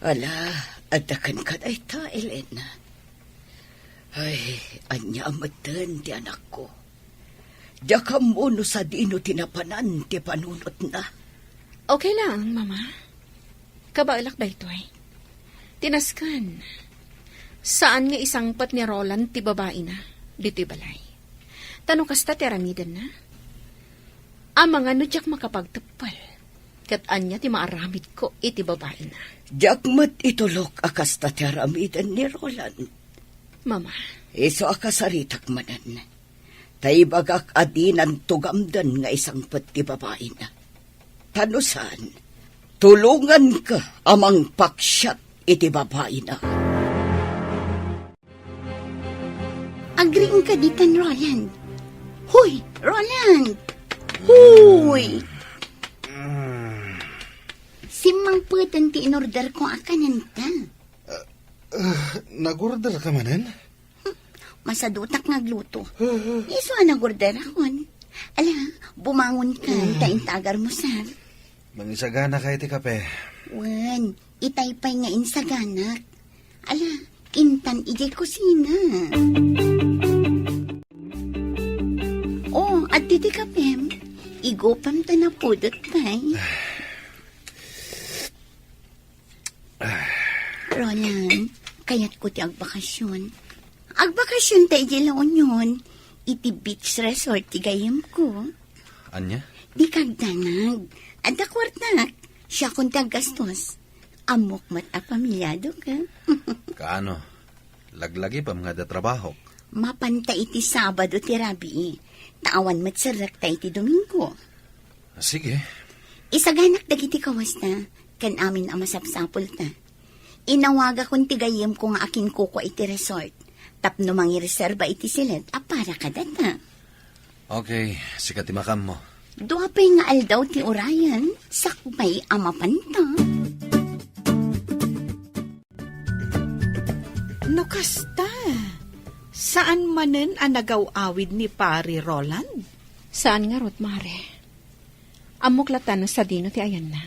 Ala, adda kenka dayta, Elena. Ay, ania a metten ti anakko. Diak ammo no sadino ti napanan ti panunotna. Okay lang, Mama. Kabaelak daytoy. Ti nasken, saan nga isangpet ni Roland ti babaina ditoy balay. Ta no kasta ti aramidenna, amangan no diak makapagteppel, ket ania ti maaramidko iti babaina. Diak met itulok a kasta ti aramiden ni Roland. Mama. Isu a kasaritak manen. Ta ibagak a dinan tugamden nga isangpet ti babaina. Ta no saan, tulonganka a mangpaksiat iti babaina. Agriingka ditan, Roland. Hoy, Roland! Hoy! Simmangpeten ti inorder ko a kanenta. Ah, nag-order ka manen? Masadutak nga agluto. Isu a nag-order akon. Ala, bumangon ka, ta intagar mo, sir. Mangisagana ka iti kape. Wen, itay pay nga insaganak. Ala, intan idiay kusina. Oh, addi ti kapem. Igupem ta napudot pay. Roland, kayatko ti agbakasyon. Agbakasyon ta idiay La Union, iti beach resort ti gayyemko. Ania? Dika agdanag. Adda kuartak. Siakon ti aggastos. Ammok met a pamilyadok, eh. Kaano? Laglagipem nga adda trabahok? Mapanta iti Sabado ti rabii, ta awan met serrekta iti Domingo. Sige. Isaganak dagiti kawasta, ken amin a masapsapulta. Inawagakon ti gayyemko nga akinkukua iti resort, tapno mangireserba iti silet a para kadata. Okay, sika ti makammo. Dua pay nga aldaw ti urayan, sakbay a mapanta. No kasta, saan manen a nagaw-awid ni Pari Roland? Saan ngarud, Mare. Ammok latta no sadino ti ayanna.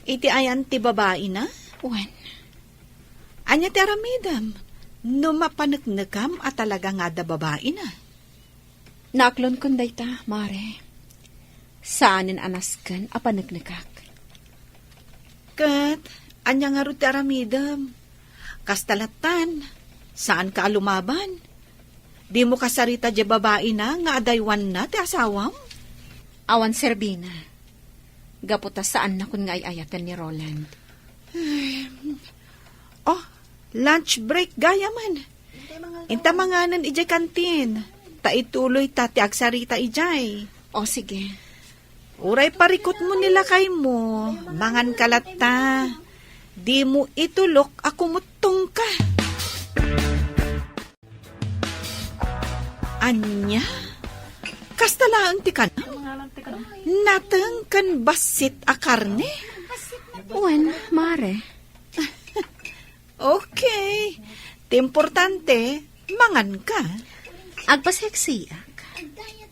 Iti ayan ti babaina? Wen. Ania ti aramidem no mapaneknekam a talaga nga adda babaina? Naaklonkon dayta, Mare. Saanen a nasken a paneknekak. Ket ania ngarud ti aramidem? Kasta lattan, saanka a lumaban. Dimo kasarita diay babaina nga adaywanna ti asawam? Awan serbina. Gapu ta saannakon nga ay-ayaten ni Roland. Ay, oh, lunch break gayamen. Inta manganen idiay kantin, ta ituloyta ti agsarita idiay. O, sige. Uray parikutmo ni lakaymo, manganka latta. Dimo itulok a kumuttongka. Ania? Kasta laeng ti kanam? Nateng ken bassit a karne? Wen, Mare. Okay. Ti importante, manganka. Agpaseksiak.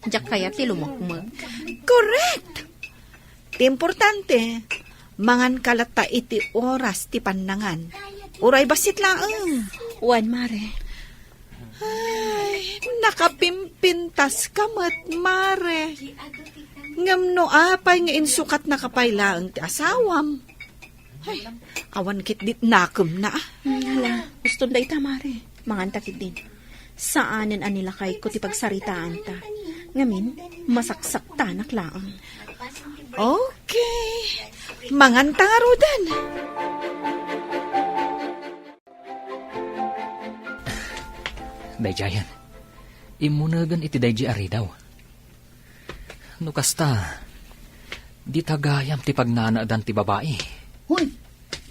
Diak kayat ti lumukmuk. Correct! Ti importante, manganka latta iti oras ti pannangan. Uray bassit laeng. Wen, Mare. Ay, nakapimpintaska met, Mare. Ngem no apay nga insukatnaka pay laeng ti asawam? Ay, awan ketdi nakemna, a. Hmm, hala, uston dayta, Mare. Manganta ketdin. Saanen a nilakayko ti pagsaritaanta. Ngamin, masaksaktanak laeng. Okay. Manganta ngaruden. Daydiayen, immunegen iti daydi a ridaw. No kasta, dita gayam ti pagnanaedan ti babai. Hoy,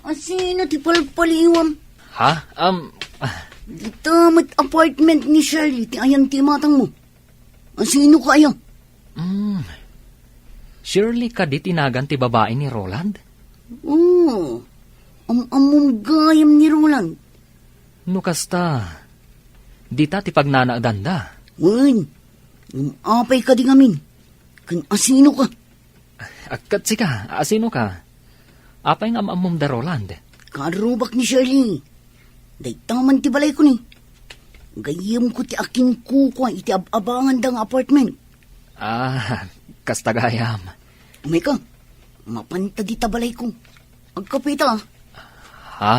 asino ti palpaliwam? Ha? Um, ah. Dita met apartment ni Shirley ti ayan ti imatangmo. Asino ka aya? Hmm. Shirley kadi ti nagan ti babai ni Roland? Oo. Am-ammom gayam ni Roland. No kasta, dita ti pagnanaedanda. Wen, ngem apay kadi ngamin? Ken asino ka? Agkat sika, asino ka? Apay nga am-ammom da Roland? Karubak ni Shirley. Dayta man ti balayko ni. Gayyemko ti akinkukua iti ab-abanganda nga apartment. Ah, kasta gayam. Umayka, mapanta dita balayko. Agkapita. Ha?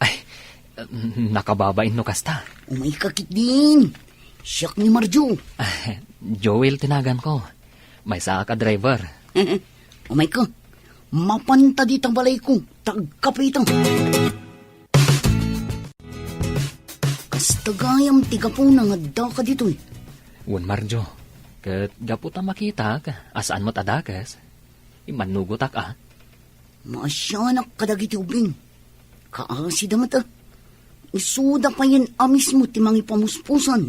Ay, nakababain no kasta. Umayka ketdin. Siak ni Marjo. Joel ti naganko. Maysaak a driver. Umayka, mapanta dita balayko. Agkapita. Kasta gayam ti gapuna nga addaka ditoy. Wen, Marjo, ket gapu ta makitak a saan met a dakes, immannugotak a. Maasianak kadagiti ubbing. Kaasida met a. Isuda payen a mismo ti mangipamuspusan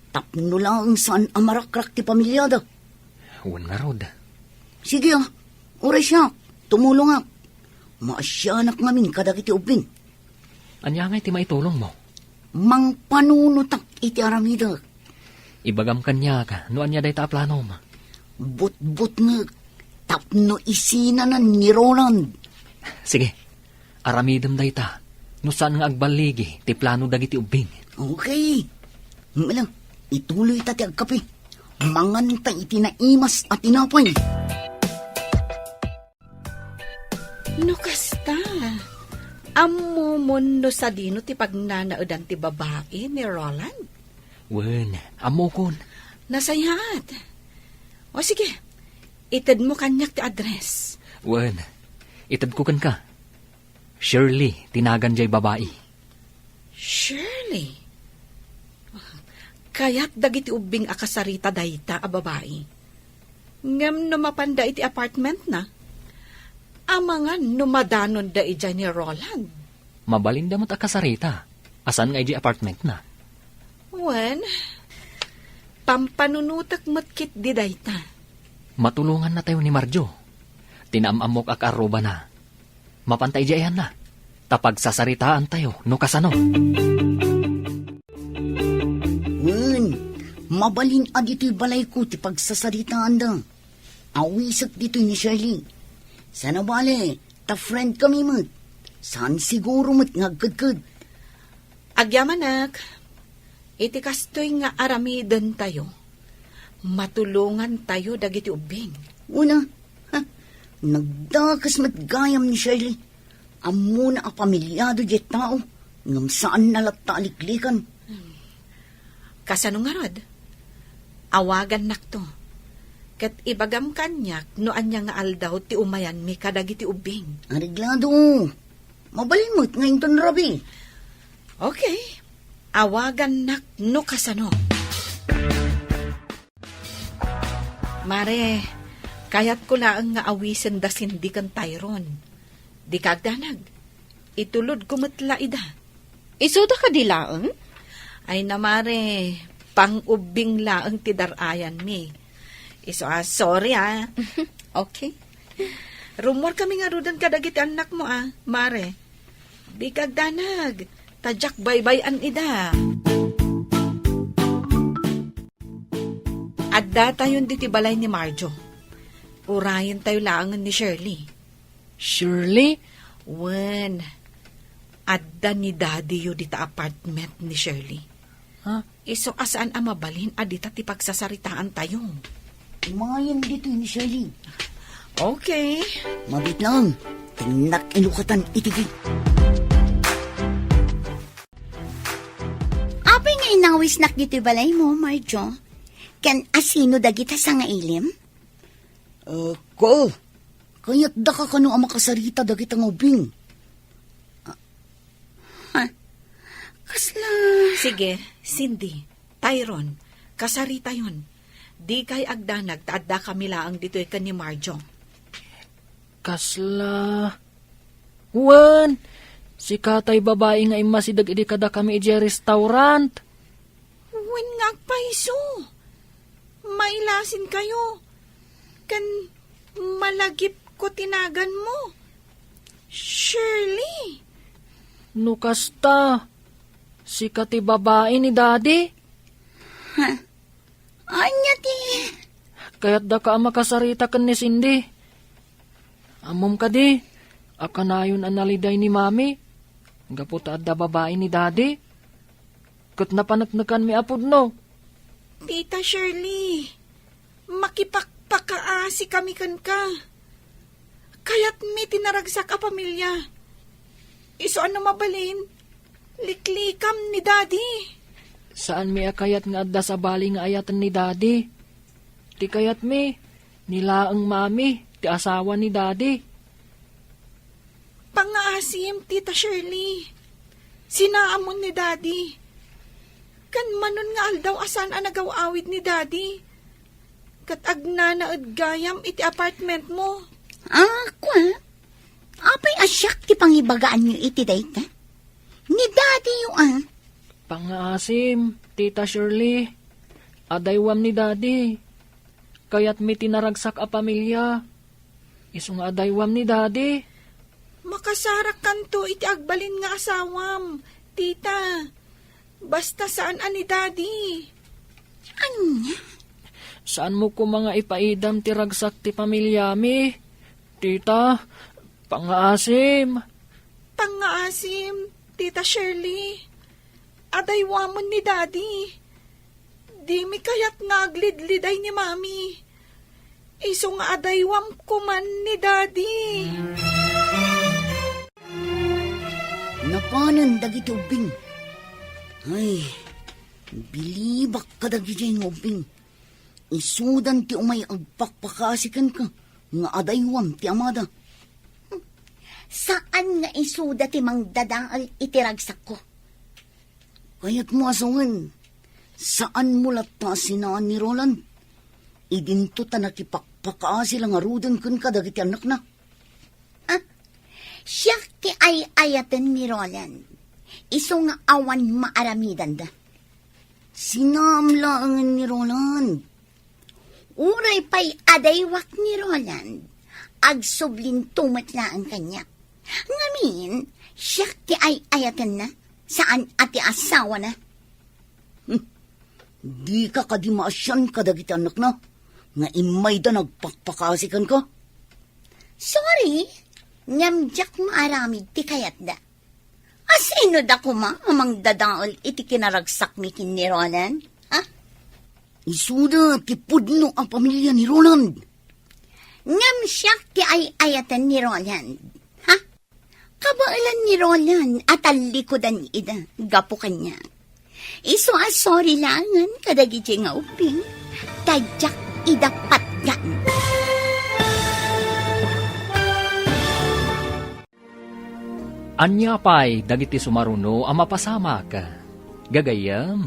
tapno laeng saan a marakrak ti pamiliada. Wen ngarud. Sige a, uray siak, tumulongak. Maasianak ngamin kadagiti ubbing. Ania ngay ti maitulongmo? Mangpanunotak iti aramidek. Ibagam kaniak no ania dayta a planom. Butbutngek tapno isinanan ni Roland. Sige, aramidem dayta no saan nga agballigi ti plano dagiti ubbing. Okay. Mala, ituloyta ti agkape. Manganta iti naimas a tinapay. No kasta, ammomon no sadino ti pagnanaedan ti babai ni Roland? Wen, ammokon. Nasayaat. O sige, itedmo kaniak ti address. Wen, itedko kenka. Shirley ti nagan jay babai. Shirley? Kayat dagiti ubbing a kasarita dayta a babai. Ngem no mapanda iti apartmentna, amangan no madanonda idiay ni Roland. Mabalinda met a kasarita, a saan nga idiay apartmentna. Wen, pampanunotek met ketdi dayta. Matulongannatayo ni Marjo. Ti naam-ammok a kaarrubana. Mapanta idiay ayanna. Ta pagsasaritaantayo no kasano. Wen, mabalin a ditoy balayko ti pagsasaritaanda. Awisek ditoy ni Shirley. Saan a bale, ta friend kami met. Saan siguro met nga agkedked. Agyamanak, iti kastoy nga aramidentayo, matulongantayo dagiti ubbing. Una, ha, nagdakes met gayam ni Shirley. Ammona a pamilyado diay tao, ngem saanna latta a liklikan. Kasano ngarud? Awagannakto. Ket ibagam kaniak no ania nga aldaw ti umayanmi kadagiti ubbing. Areglado. Mabalin met nga inton rabii. Okay. Awagannak no kasano. Mare, kayatko laeng nga awisen da Cindy ken Tyron. Dika agdanag. Itulodko met la ida. Isuda kadi laeng? Ay na, mare, pang-ubbing laeng ti dar-ayanmi. Isu a, sorry, a. Okay. Rummuar kami ngaruden kadagiti annakmo, a, mare. Dika agdanag, ta diak baybay-an ida. Addatayon ditoy balay ni Marjo. Urayentayo laengen ni Shirley. Shirley? Wen, adda ni Daddy-yo dita apartment ni Shirley. Ha? Isu a saan a mabalin a dita ti pagsasaritaantayo. Umayen ditoy ni Shirley. Okay. Mabit lang. Tinnak inukatan iti gate. Apay nga inawisnak ditoy balaymo, Marjo? Ken asino dagita sangailim? Ah, ko. Kayatdaka kano a makasarita dagita nga ubbing? Ah, ha? Kasla... Sige, Cindy, Tyron, kasaritayon. Dikay agdanag ta addakami laeng ditoy ken ni Marjo. Kasla... Wen, sika tay babai nga immasideg idi kadakami idiay restaurant. Wen nga agpayso. Mailasinkayo. Ken malagipko ti naganmo. Shirley. No kasta, sika ti babai ni Daddy? Ha? Ania ti... Kayatdaka a makasarita ken ni Cindy. Ammom kadi a kanayon a naliday ni Mami gapu ta adda babai ni Daddy? Ket napaneknekanmi a pudno. Tita Shirley, makipakpakaasikami kenka. Kayatmi ti naragsak a pamilia. Isu a no mabalin, liklikam ni Daddy. Saanmi a kayat nga adda sabali nga ayaten ni Daddy. Ti kayatmi, ni laeng Mami, ti asawa ni Daddy. Pangngaasim, Tita Shirley. Sinaamon ni Daddy. Ken manon nga aldaw a saan a nagaw-awid ni Daddy. Ket agnanaed gayam iti apartmentmo. Ah, kua? Apay a siak ti pangibagaanyo iti dayta? Ni Daddy-yo, ah. Pangngaasim, Tita Shirley. Adaywam ni Daddy. Kayatmi ti naragsak a pamilia. Isu nga adaywam ni Daddy. Makasarakkanto iti agbalin nga asawam, Tita. Basta saan a ni Daddy. Ania? Saanmo koma nga ipaidam ti ragsak ti pamiliami, Tita? Pangngaasim. Pangngaasim, Tita Shirley. Adaywamon ni Daddy. Dimi kayat nga aglidliday ni Mami. Isu nga adaywam koman ni Daddy. Napanen dagiti ubbing. Ay, bilibak kadagiti nga ubbing. Isudan ti umay agpakpakaasi kenka nga adaywam ti amada. Saan nga isuda ti mangdadael iti ragsakko. Kayatmo a sungen, saanmo latta a sinaan ni Roland? Idinto ta nakipakpakaasi la ngaruden kenka dagiti annakna. Ah, siak ti ay-ayaten ni Roland. Isu nga awan maaramidanda. Sinaam laengen ni Roland. Uray pay adaywak ni Roland, agsublinto met laeng kaniak. Ngamin, siak ti ay-ayatenna, saan a ti asawana. Hmm. Dika kadi maasian kadagiti annakna nga immayda nagpakpakaasi kenka? Sorry, ngem diak maaramid ti kayatda. Asino da koma a mangdadael iti kinaragsakmi ken ni Roland? Ha? Isuda ti pudno a pamilia ni Roland. Ngem siak ti ay-ayaten ni Roland. Ha? Kabaelan ni Roland a tallikudan ida gapu kaniak. Isu a sorry laengen kadagiti nga ubbing, ta diak ida patgan. Ania pay dagiti sumaruno a mapasamak? Gagayyem,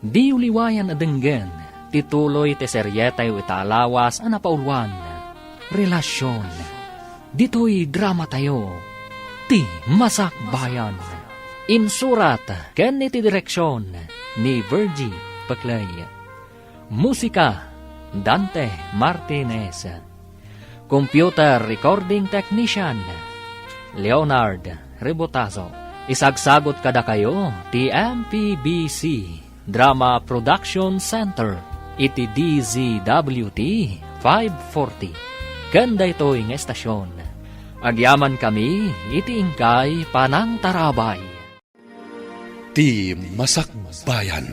diyo liwayan a denggen ti tuloy ti serietayo ita a lawas a napauluan, Relasyon. Ditoy dramatayo, Ti Masakbayan. Insurat ken iti direksion ni Virgie Peclay. Musika, Dante Martinez. Computer recording technician, Leonard Rebotazo. Isagsagut kadakayo ti M P B C Drama Production Center iti D Z W T five forty. Ken daytoy nga estasion, agyamankami iti inkay panangtarabay. Ti Masakbayan.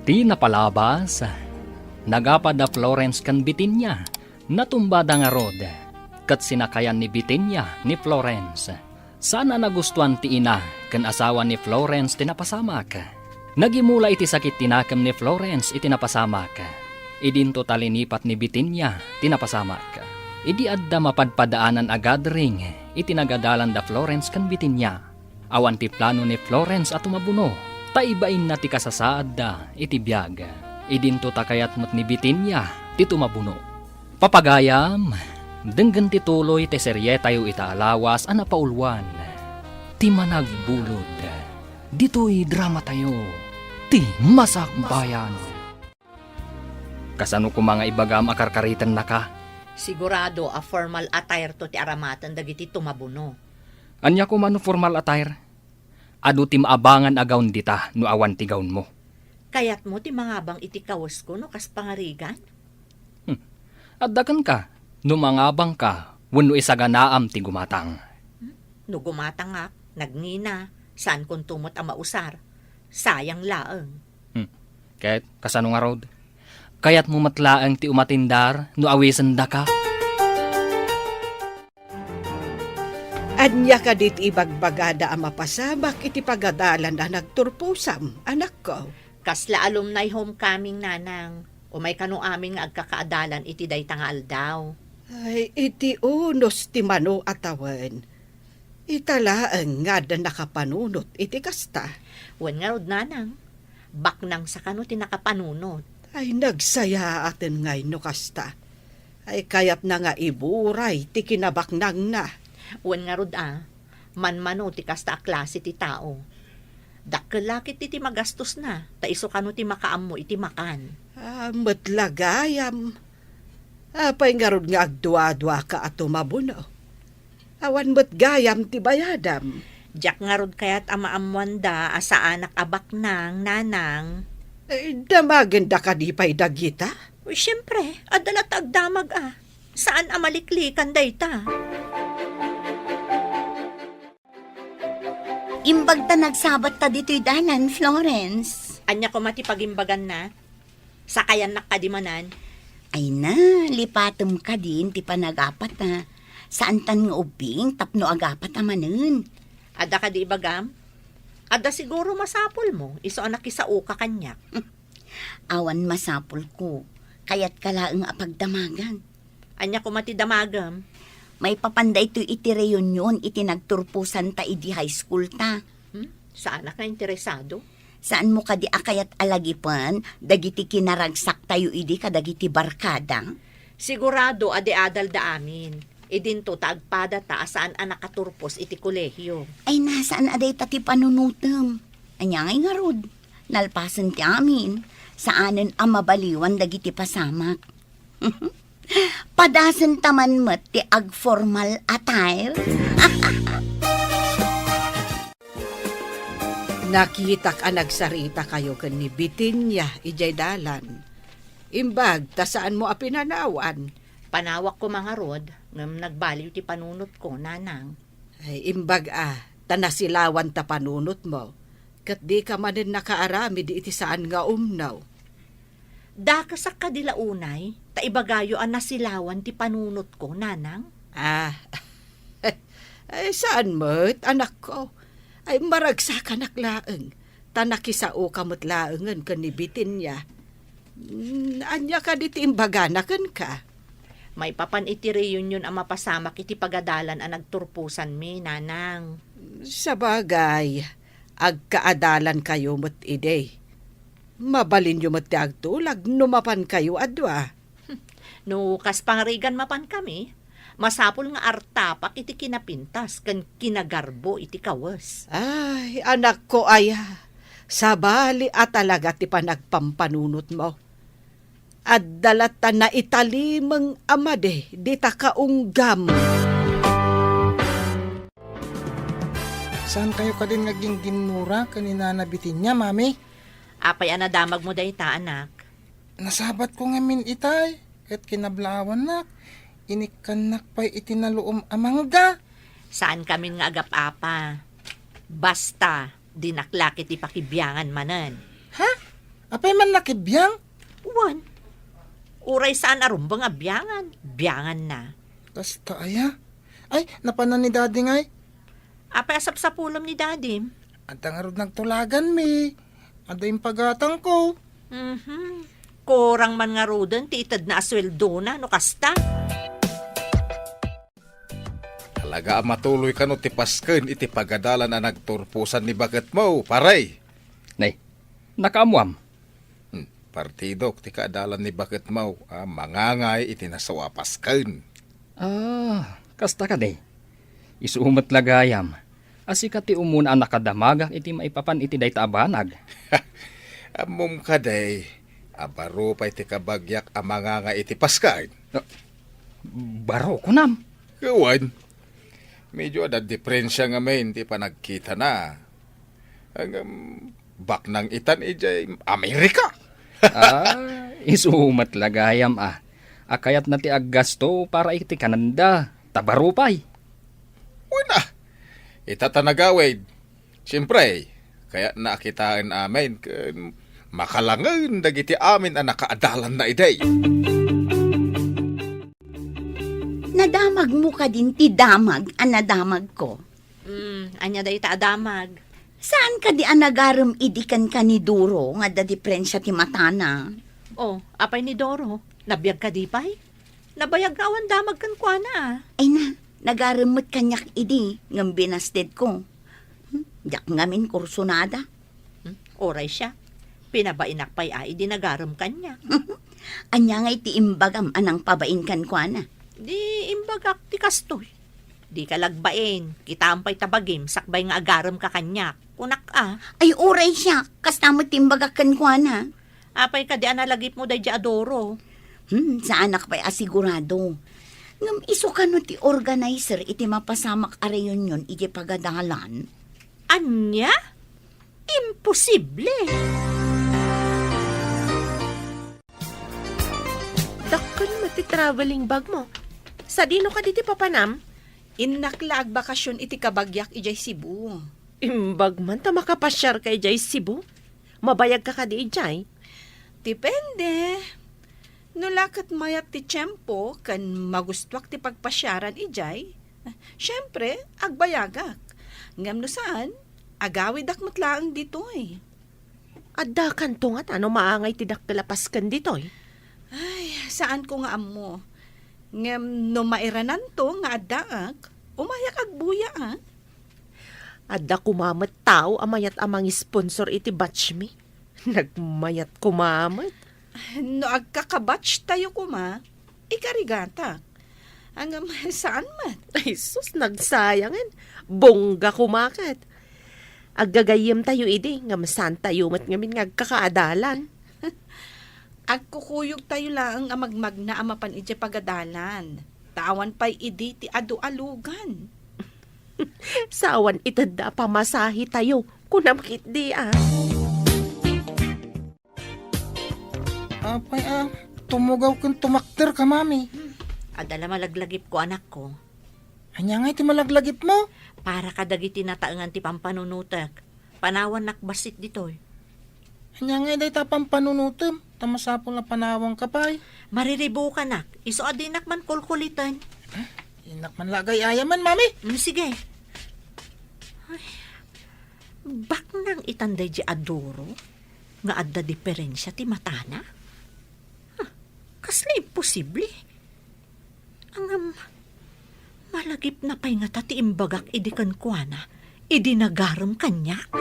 Ti napalabas, nagapa da Florence ken Bitinia. Natumbada ngarud, ket sinakayan ni Bitinia ni Florence. Saan a nagustuan ti ina ken asawa ni Florence ti napasamak. Nagimula iti sakit ti nakem ni Florence iti napasamak. Idinto ta linipat ni Bitinia ti napasamak. Idi adda mapadpadaanan a gathering iti nagadalan da Florence ken Bitinia, awan ti plano ni Florence a tumabuno, ta ibainna ti kasasaadda iti biag. Idinto ta kayat met ni Bitinia ti tumabuno. Papagayam, denggen ti tuloy ti serietayo ita a lawas a napauluan, Ti Managbulod. Ditoy dramatayo, Ti Masakbayan. Kasano koma nga ibagam a karkaritennaka? Sigurado a formal attire to ti aramaten dagiti tumabuno. Ania koma no formal attire? Adu ti maabangan a gown dita no awan ti gownmo. Kayatmo ti mangabang iti kawesko no kas pangarigan? Hmm. Adda kenka no mangabangka wenno isaganaam ti gumatang. Hmm? No gumatangak, nagngina, saankonto met a mausar. Sayang laeng. Hmm. Ket kasano ngarud? Kayatmo met laeng ti umatindar no awisendaka? Ania kadi ti ibagbagada a mapasamak iti pagadalan a nagturposam, anakko? Kasla alumni homecoming, nanang. Umay kano amin nga agkakaadalan iti dayta nga aldaw. Ay, iti unos ti mano a tawen. Ita laeng nga adda nakapanunot iti kasta. Wen ngarud, nanang, baknang sa kano ti nakapanunot. Ay, nagsayaaten ngay no kasta. Ay, kayatna nga iburay ti kinabaknangna. Wen ngarud a, manmano ti kasta a klase ti tao. Dakkel la ketdi ti magastosna, ta isu kano ti makaammo iti makan. Ah, met la gayam. Apay ngarud nga agduaduaka a tumabuno? Awan met gayam ti bayadam. Diak ngarud kayat a maammoanda a saanak a baknang, nanang. Eh, damagenda kadi pay dagita? Uy, siempre, adda latta agdamag a. Saan a maliklikan dayta. Imbag ta nagsabatta ditoy dalan, Florence. Ania koma ti pagimbaganna? Sakayannak kadi manen? Ay na, lipatem kadin ti panagapata. Saantan nga ubbing tapno agapata manen. Adda kadi ibagam? Adda siguro masapulmo, isu a nakisaoka kaniak. Awan masapulko. Kayatka laeng a pagdamagan. Ania koma ti damagem? Maipapan daytoy iti reunion iti nagturposanta idi high school ta. Hmm? Saanak nga interesado? Saanmo kadi a kayat a lagipen dagiti kinaragsaktayo idi kadagiti barkada? Sigurado a di adalda amin. Idinto ta agpadata a saan a nakaturpos iti kolehio. Ay na, saan a dayta ti panunotem. Ania ngay ngarud? Nalpasen ti amin, saanen a mabaliwan dagiti pasamak. Padasenta man met ti agformal attire. Nakitak a nagsaritakayo ken ni Bitinia idiay dalan. Imbag ta saanmo a pinanawan. Panawak koma ngarud, ngem nagbaliw ti panunotko, nanang. Ay, imbag a, ta nasilawan ta panunotmo, ket dika manen nakaaramid iti saan nga umno. Dakesak kadi la unay, ta ibagayo a nasilawan ti panunotko, nanang? Ah, ay, saan met, anakko? Ay, maragsakanak laeng, ta nakisaoka met laengen ken ni Bitinia. Mm, ania kadi ti imbagana kenka? Maipapan iti reunion a mapasamak iti pagadalan a nagturposanmi, nanang. Sabagay, agkaadalankayo met idi. Mabalinyo met ti agtulag no mapankayo a dua. No kas pangarigan mapankami, masapul nga artapak iti kinapintas ken kinagarbo iti kawes. Ay, anakko aya, sabali a talaga ti panagpampanunotmo. Adda latta naitalimeng a madi dita kaunggam. Saan kayo kadin nga gingginnura ken ni Nana Bitinia, Mami? Apay a nadamagmo dayta, anak? Nasabatko ngamin itay, ket kinablaawannak, inikkannak pay iti naluom a mangga. Saan kamin nga agap-apa. Basta, dinak la ket ipakibiangan manen. Ha? Apay man nakibiang? Wen. Uray saan a rumbeng a biangan, bianganna. Kasta aya? Ay, napanan ni Daddy ngay. Apay a sapsapulem ni Dadim? Adda ngarud nagtulaganmi. Adda impagatangko. Mhm. Kurang man ngaruden ti itedna a sueldona no kasta. Talaga a matuloy kano ti pasken iti pagadalan a nagturposan ni baketmo, pare? Nay, nakaammoam. Hmm, partidok ti kaadalan ni baketmo a mangangay iti nasao a pasken. Ah, kasta kadi. Isu met la gayam a sika ti umuna a nakadamagak iti maipapan iti dayta a banag. Ammom kadi a baro pay ti kabagiak a mangangay iti pasken? Ah, baro, kunam? Wen, medyo adda diferensia ngamin ti panagkitana. Ngem, baknang itan idiay Amerika. Ah, isu met la gayam a. A kayatna ti aggasto para iti kananda, ta baro pay. Wen a, ita ta nagawid. Siempre, kayatna a kitaen amin ken makalangen dagiti amin a nakaadalanna idi. Nadamagmo kadin ti damag a nadamagko? Hmm, ania dayta a damag? Saan kadi a nagarem idi kenka ni Doro nga adda diferensia ti matana? Oh, apay ni Doro? Nabiag kadi pay? Nabayag nga awan damag kenkuana. Ay na, nagarem met kaniak idi, ngem binastedko. Hmm, diak ngamin kursunada. Hmm, uray siak. Pinabainak pay a idi nagarem kaniak. Ania ngay ti imbagam a nangpabain kenkuana? Di imbagak ti kastoy. Dika la agbain, kitaem pay ta bagim sakbay nga agaremka kaniak, kunak a. Ay, uray siak, kasta met ti imbagak kenkuana. Apay kadi a nalagipmo daydiay a Doro? Hmm, saanak pay a sigurado. Ngem isu kano ti organizer iti mapasamak a reunion iti pagadalan? Ania? Imposible! Dakkel met ti traveling bag mo. Sadino kadi ti papanam? Innak la agbakasyon iti kabagiak idiay Cebu. Imbag man ta makapasiarka idiay Cebu? Mabayagka kadi idiay? Depende. No la ket mayat ti tiempo ken magustuak ti pagpasiaran idiay, siempre, agbayagak. Ngem no saan, agawidak met laeng ditoy. Addakanto ngata no maangay ti dakkel a pasken ditoy? Ay, saanko nga ammo. Ngem no mairananto nga addaak, umayak agbuya, a. Adda koma met tao a mayat a mangisponsor iti batchmi. Nagmayat koma met. No agkakabatch tayo koma, ikarigatak. Ngem saan met. Ay, sus, nagsayangen. Bongga koma ket. Aggagayyem tayo idi, ngem saan tayo met ngamin nga agkakaadalan. Agkukuyog tayo laeng a magmagna a mapan idiay pagadalan. Ta awan pay idi ti adu a lugan. Sa awan itedda a pamasahe tayo, kunam ketdi, a. Apay, a, tumugaw ken tumakder ka, Mami. Adda la malaglagipko, anakko. Ania ngay ti malaglagipmo? Para kadagiti nataengan ti pampanunotek. Panawannak bassit ditoy. Ania ngay dayta pampanunotem? Ta masapul a panawanka pay. Mariribukanak, isu a dinak man kulkuliten. Dinak man la agay-ayaman, Mami. Mm, sige. Ay, baknang itan daydi a duro nga adda diferensia ti matana? Huh, kasla imposible. Ngem, malagipna pay ngata ti imbagak idi kenkuana, idi nagarem kaniak.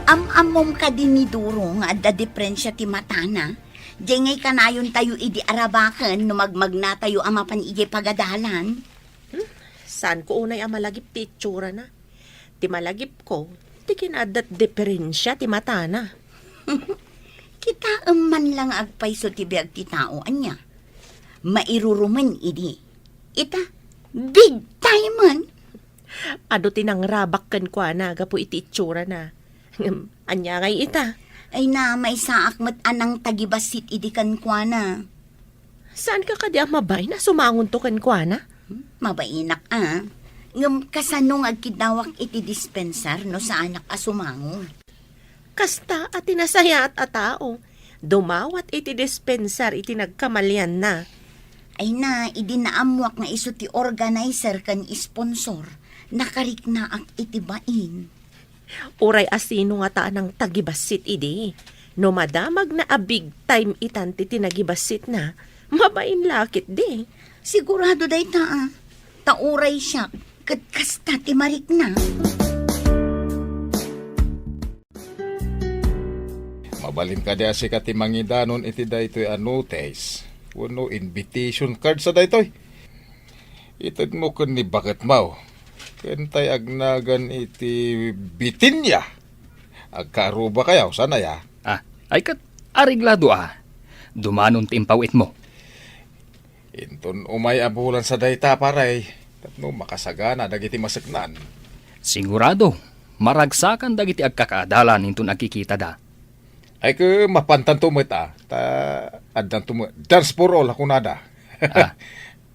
Am-ammom kadi ni Duro nga adda diferensia ti matana? Diay ngay kanayontayo idi arabaken no magmagnatayo a mapan idiay pagadalan? Hmm, saanko unay a malagip ti itsurana. Ti malagipko, ti kinaaddat diferensia ti matana. Kitaem man la nga agpayso ti biag ti tao, ania? Mairurumen idi. Ita, big time man. Adu ti nangrabak kenkuana gapu iti itsurana. Ngem, ania ngay ita? Ay na, maisaak met a nangtagibassit idi kenkuana. Saanka kadi a mabain a sumangonto kenkuana? Hmm, mabainak a. Ngem kasano nga agkiddawak iti dispensar no saanak a sumango? Kasta a ti nasayaat a tao, dumawat iti dispensar iti nagkamalianna. Ay na, idi naammuak nga isu ti organizer ken sponsor, nakariknaak iti bain. Uray asino ngata a nangtagibassit idi, no madamagna a big time itan ti tinagibassitna, mabain la ketdi. Sigurado dayta a. Ta uray siak, ket kasta ti marikna. Mabalin kadi a sika ti mangidanon iti daytoy a notice wenno invitation cards a daytoy? Itedmo ken ni baketmo. Ken tay agnagan iti Bitinia. Agkaarubakayo, saan aya? Ah, ay ket, areglado a. Dumanon ti impawitmo. Inton umay a bulan sa dayta, pare, tapno makasagana dagiti maseknan. Sigurado, maragsakan dagiti agkakaadalan inton agkikitada. Ay, ket mapantanto met a, ta addanto met dance for all a kunada. Ah.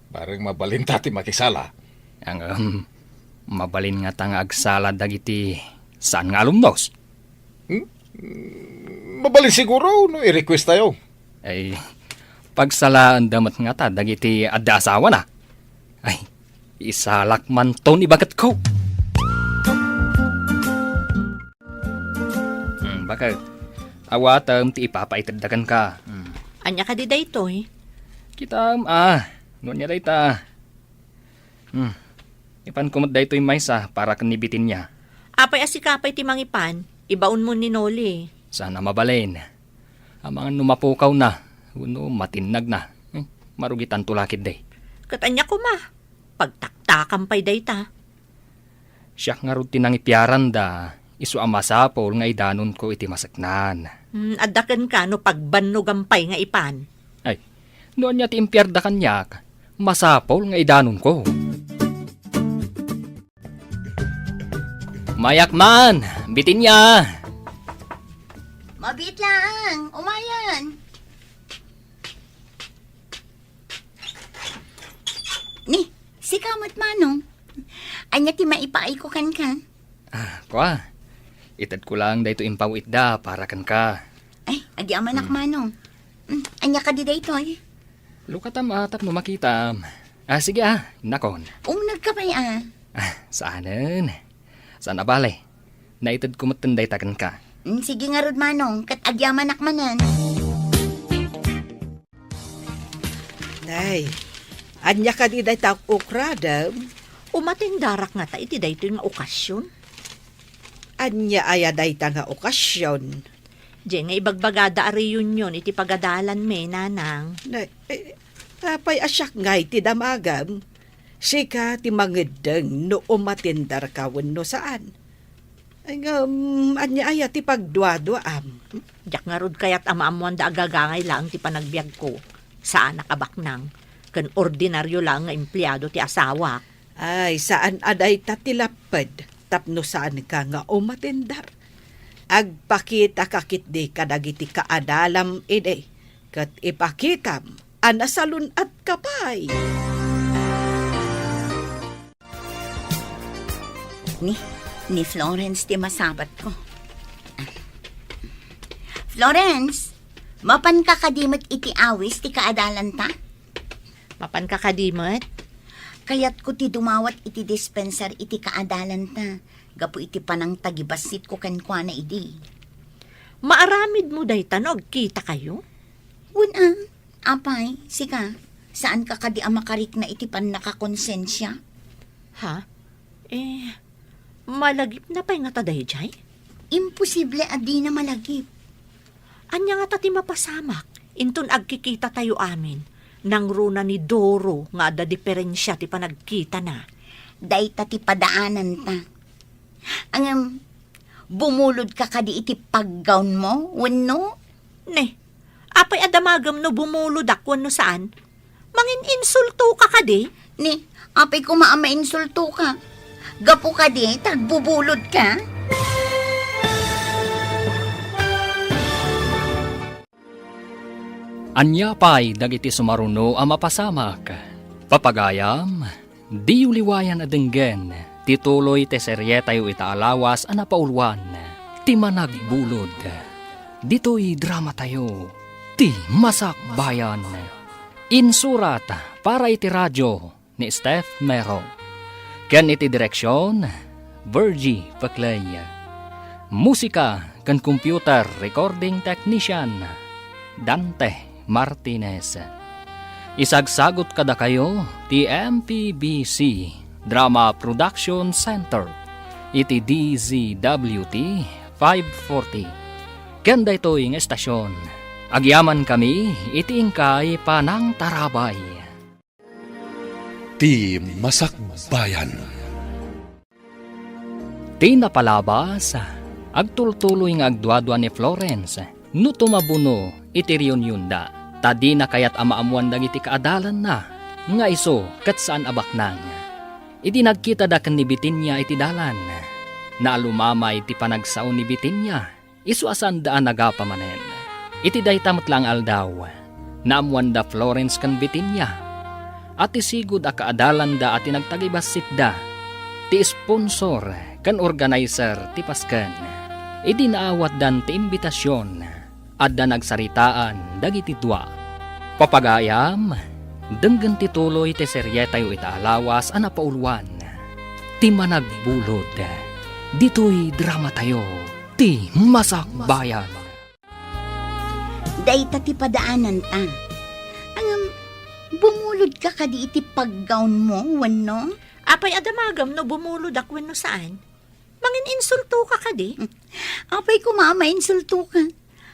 Bareng mabalinta ti makisala. Ngem, mabalin ngata nga agsala dagiti saan nga alumnos? Hmm? Mabalin siguro no i-request tayo. Ay, pagsalaanda met ngata dagiti adda asawana. Ay, isalak manton ibagtko. Hmm, baket, awatem ti ipapaitedda kenka. Hmm. Ania kadi daytoy? Kitaem a, no ania dayta. Hmm. Ipanko met daytoy maysa para ken ni Bitinia. Apay a sika pay ti mangipan? Ibaonmo ni Noli. Saan a mabalin. Amangan no mapukawna wenno matinnagna. Hmm. Marugitanto la ketdi. Ket ania koma? Pagtaktakam pay dayta. Siak ngarud ti nangipiaranda, isu a masapul nga idanonko iti maseknan. Hmm, adda kenka no pagbannogam pay nga ipan. Ay, no ania ti impiarda kaniak, masapul nga idanonko. Mayak man, Bitinia! Mabiit laeng, umayen. Ni, sika met, Manong. Ania ti maipaayko kenka? Ah, kua. Itedko lang daytoy impawitda para kenka. Ay, agyamanak, Hmm. Manong. Hmm, ania kadi daytoy? Lukatam a tapno makitam. Ah, sige ah, innakon. Umnegka pay a. Ah, saanen. Saan a bale. Naitedko metten dayta kenka. Mm, sige ngarud, Manong, ket agyamanak manen. Ay, ania kadi dayta ukradem? Umatendarak ngata iti daytoy nga okasyon. Ania aya dayta nga okasyon? Diay nga ibagbagada a reunion iti pagadalanmi, nanang. Na, eh, apay a siak ngay ti damagem? Sika ti mangeddeng no umatendarka wenno saan. Ay, ngem, ania aya ti pagduaduaam? Diak ngarud kayat a maammoanda a gagangay laeng ti panagbiagko. Saanak a baknang, ken ordinario laeng nga empleado ti asawak. Ay, saan a dayta ti lapped tapno saanka nga umatendar. Agpakitaka ketdi kadagiti kaadalam idi, ket ipakitam a nasalun-atka pay. Ni, ni Florence ti masabatko. Florence, mapanka kadi met iti awis ti kaadalanta? Mapanka kadi met? Kayatko ti dumawat iti dispenser iti kaadalanta, gapu iti panangtagibassitko kenkuana idi. Maaramidmo dayta no agkitakayo? Wen a, apay, sika, saanka kadi a makarikna iti pannakakonsensia? Ha? Eh, malagipna pay ngata daydiay? Imposible a dina malagip. Ania ngata ti mapasamak inton agkikitatayo amin, nangruna ni Doro nga adda diferensia ti panagkitana? Dayta ti padaananta. Ngem, bumulodka kadi iti paggawnmo, wenno? Ne, apay a damagem no bumulodak wenno saan? Mangin-insultoka kadi? Ni, apay koma a mainsultoka? Gapu kadi ta agbubulodka? Ania pay dagiti sumaruno a mapasamak? Papagayam, diyo liwayan a denggen ti tuloy ti serietayo ita a lawas a napauluan, Ti Managbulod. Ditoy dramatayo, Ti Masakbayan. Insurat para iti radio ni Steph Mero. Ken iti direksion, Virgie Peclay. Musika ken computer recording technician, Dante Martinez. Isagsagut kadakayo ti M P B C Drama Production Center iti D Z W T five forty. Ken daytoy nga estasion, agyamankami iti inkay panangtarabay. Ti Masakbayan. Ti napalabas, agtultuloy nga agduadua ni Florence no tumabuno iti reunionda, ta dina kayat a maammoan dagiti kaadalanna nga isu ket saan a baknang. Idi nagkitada ken ni Bitinia iti dalan, naalumamay ti panagsao ni Bitinia. Isu a saanda a nagapa manen. Iti dayta met la nga aldaw, naammoanda Florence ken Bitinia a ti sigud a kaadalanda a ti nagtagibassitda, ti sponsor ken organizer ti pasken. Idi naawatdan ti imbitasion, adda nagsaritaan dagiti dua. Papagayam, denggen ti tuloy ti serietayo ita a lawas a napauluan, Ti Managbulod. Ditoy dramatayo, Ti Masakbayan. Dayta ti padaananta. Ngem, bumulodka kadi iti paggawnmo, wenno? Apay a damagem no bumulodak wenno saan? Mangin-insultoka kadi? Apay koma a mainsultoka?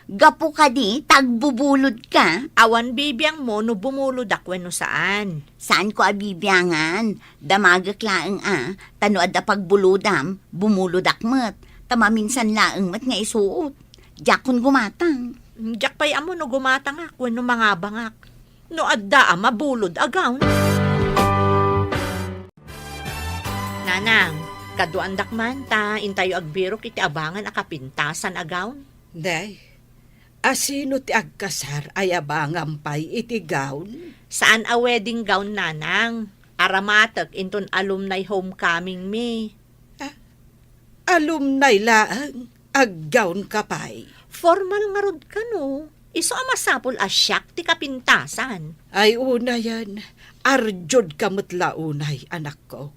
Gapu kadi ta agbubulodka? Awan bibiangmo no bumulodak wenno saan. Saanko a bibiangan. Damagek laeng a, ta no adda pagbulodam, bumulodak met. Ta maminsan laeng met nga isuot. Diakon gumatang. Diak pay ammo no gumatangak wenno mangabangak. No adda a mabulod a gown. Nanang, kaduaandak man ta intayo agbirok iti abangan a kapintasan a gown. Day, a sino ti agkasar a yabangam pay iti gown? Saan a wedding gown, nanang. Aramatek inton alumni homecoming mi. Ah, alumni laeng? Aggownka pay? Formal ngarud kano. Isu a masapul a siak ti kapintasan. Ay, unayen, arjudka met la unay, anakko.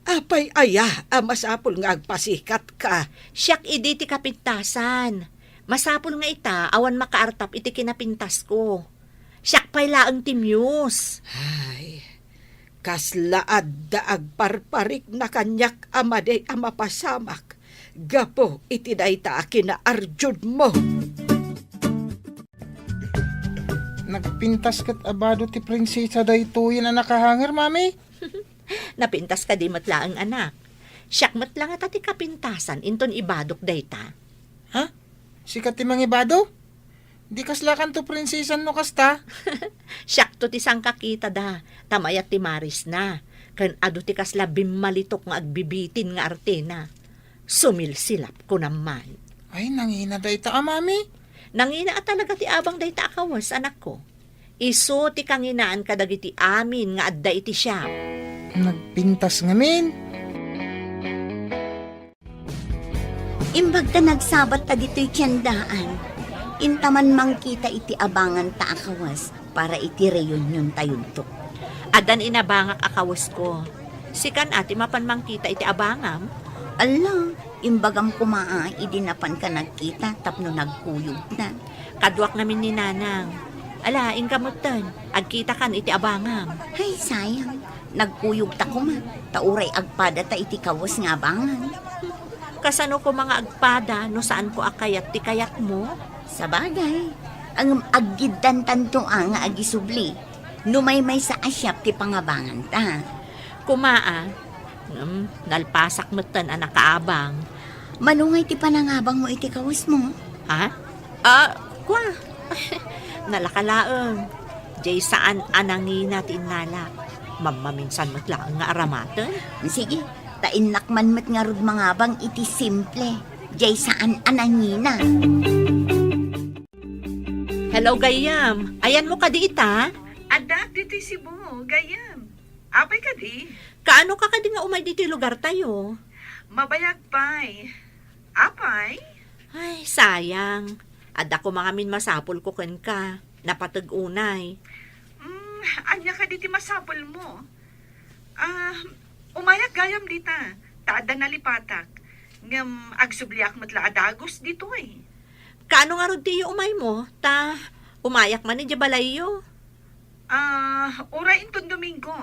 Apay aya a masapul nga agpasikatka? Siak idi ti kapintasan. Masapul nga ita, awan makaartap iti kinapintasko. Siak pay laeng ti muse. Ay, kasla adda agparparikna kaniak a madi a mapasamak gapu iti dayta a kinaarjudmo. Nagpintas ket a bado ti prinsesa daytoyen a nakahanger, Mami? Napintas kadi met laeng, anak. Siak met la ngata ti kapintasan inton ibadok dayta. Ha? Sika ti mangibado? Di kaslakanto prinsesan no kasta? Siakto ti sangkakitada, ta mayat ti marisna, ken adu ti kasla bimmalitok nga agbibitin nga artena. Sumilsilap, kunam man. Ay, nangina dayta a, Mami. Nangina a talaga ti abang dayta a kawes, anakko. Isu ti kanginaan kadagiti amin nga adda iti siak. Nagpintas ngamin. Imbag ta nagsabat ta ditoy tiendaan, inta man mangkita iti abanganta a kawes para iti reuniontayonto. Addan inabangak a kawesko. Sikan a ti mapan mangkita iti abangam? Alla, imbagam koma a idi napanka nagkita tapno nagkuyogna. Kaduak ngamin ni Nanang. Ala, inka metten, agkitakan iti abangam. Ay, sayang. Nagkuyogta koma, ta uray agpadata iti kawes nga abangan. Kasano koma nga agpada no saanko a kayat ti kayatmo? Sabagay, ngem aggiddantanto a nga agisubli no maymaysa a siak ti pangabanganta. Koma a, ngem nalpasak metten a nakaabang. Mano ngay ti panangabangmo iti kawesmo? Ha? Ah, kua. Nalaka laeng. Jay saan a nangina ti innalak. Mammaminsan met laeng nga aramaten. Sige, ta innak man met ngarud mangabang iti simple. Jay saan a nangina. Hello, gayyem. Ayanmo kadi ita? Addaak ditoy Cebu, gayyem. Apay kadi? Kaano ka kadi nga umay ditoy lugartayo? Mabayag pay. Apay? Ay, sayang. Adda koma ngamin masapulko kenka. Napateg unay. Mm, ania kadi ti masapulmo? Ah, umayak gayam dita, ta adda nalipatak. Ngem agsubliak met la a dagus ditoy. Kaano ngarud ti iyo umaymo, ta umayak man idiay balayyo? Ah, uray inton Domingo.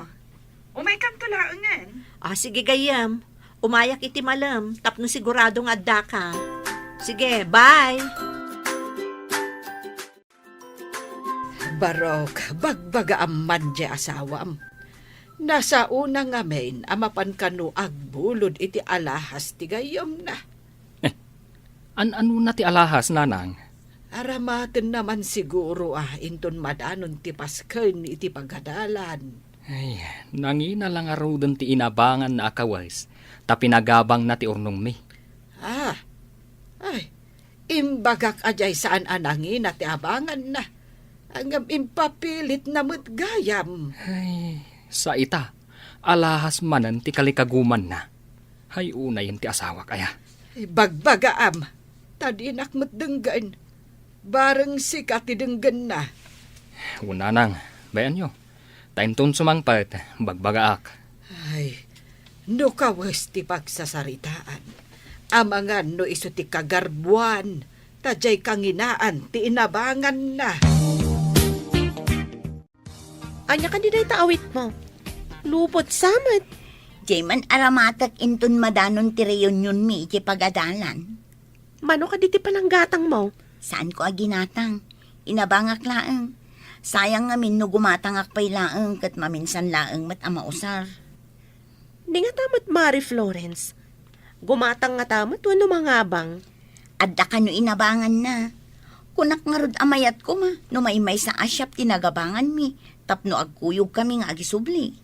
Umaykanto laengen. Ah, sige gayam. Umayak iti malem tapno sigurado nga addaka. Sige, bye! Barok, bagbagaam man diay asawam. Nasaona ngamin a mapan kano agbulod iti alahas ti gayyemna. Eh, an-anona ti alahas, Nanang? Aramatenna man siguro a inton madanon ti pasken iti pagadalan. Ay, nangina la ngaruden ti inabanganna a kawes, ta pinagabangna ti urnongmi. Ah, ay, imbagak a diay saan a nangina ti abanganna. Ngem impapilitna met gayam. Ay, sa ita, alahas manen ti kalikagumanna. Hay unayen ti asawak aya? Bagbagaam, ta dinak met denggen. Bareng sika ti denggenna. Wen, Nanang, bay-anyo. Ta inton sumangpet, bagbagaak. Ay, no kawes ti pagsasaritaan, amangan no isu ti kagarbuan, ta diay kanginaan ti inabanganna. Ania kadi dayta awitmo? Lupot sa met. Diay man aramatek inton madanon ti reunionmi iti pagadalan. Mano kadi ti pananggatangmo? Saanko a ginatang. Inabangak laeng. Sayang ngamin no gumatangak pay laeng ket maminsan laeng met a mausar. Ni ngata met, Mari Florence. Gumatang ngata met wenno mangabang? Adda kano inabanganna. Kunak ngarud a mayat koma no maymaysa a siak ti nagabanganmi tapno agkuyogkami nga agisubli.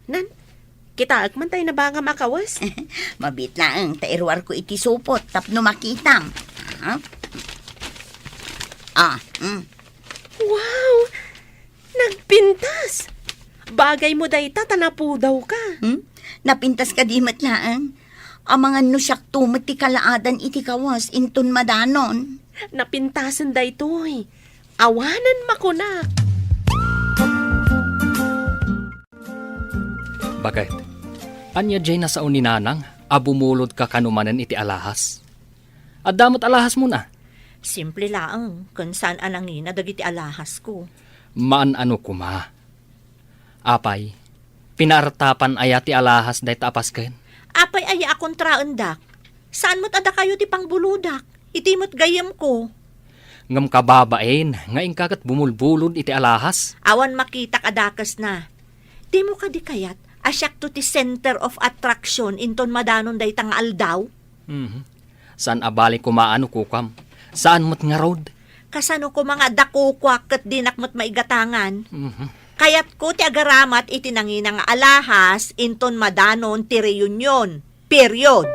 Nan, kitaek man tay nabangam a kawes? Mabiit laeng ta iruarko iti supot tapno makitam. Ah? Ah, mm. Wow! Nagpintas! Bagaymo dayta ta napudawka. Hmm? Napintas kadi met laeng? Amangan no siakto met ti kalaadan iti kawes inton madanon. Napintasen daytoy. Awanen makunak. Baket, ania diay nasao ni Nanang a bumulodka kano manen iti alahas? Adda met alahasmon a? Simple laeng, ken saan a nangina dagiti alahasko. Maan-ano koma. Apay, pinaartapan aya ti alahas dayta a pasken? Apay aya a kontraendak? Saan met a dakayo ti pangbuludak. Iti met gayyemko. Ngem kababain nga inka ket bumulbulod iti alahas. Awan makitak a dakesna. Dimo kadi kayat a siakto ti center of attraction inton madanon dayta nga aldaw? Mhm. Saan a bali koma no kukam. Saan met ngarud? Kasano koma nga adda kukuak ket dinak met maigatangan? Mhm. Kayatko ti agaramat iti nangina nga alahas inton madanon ti reunion. Period.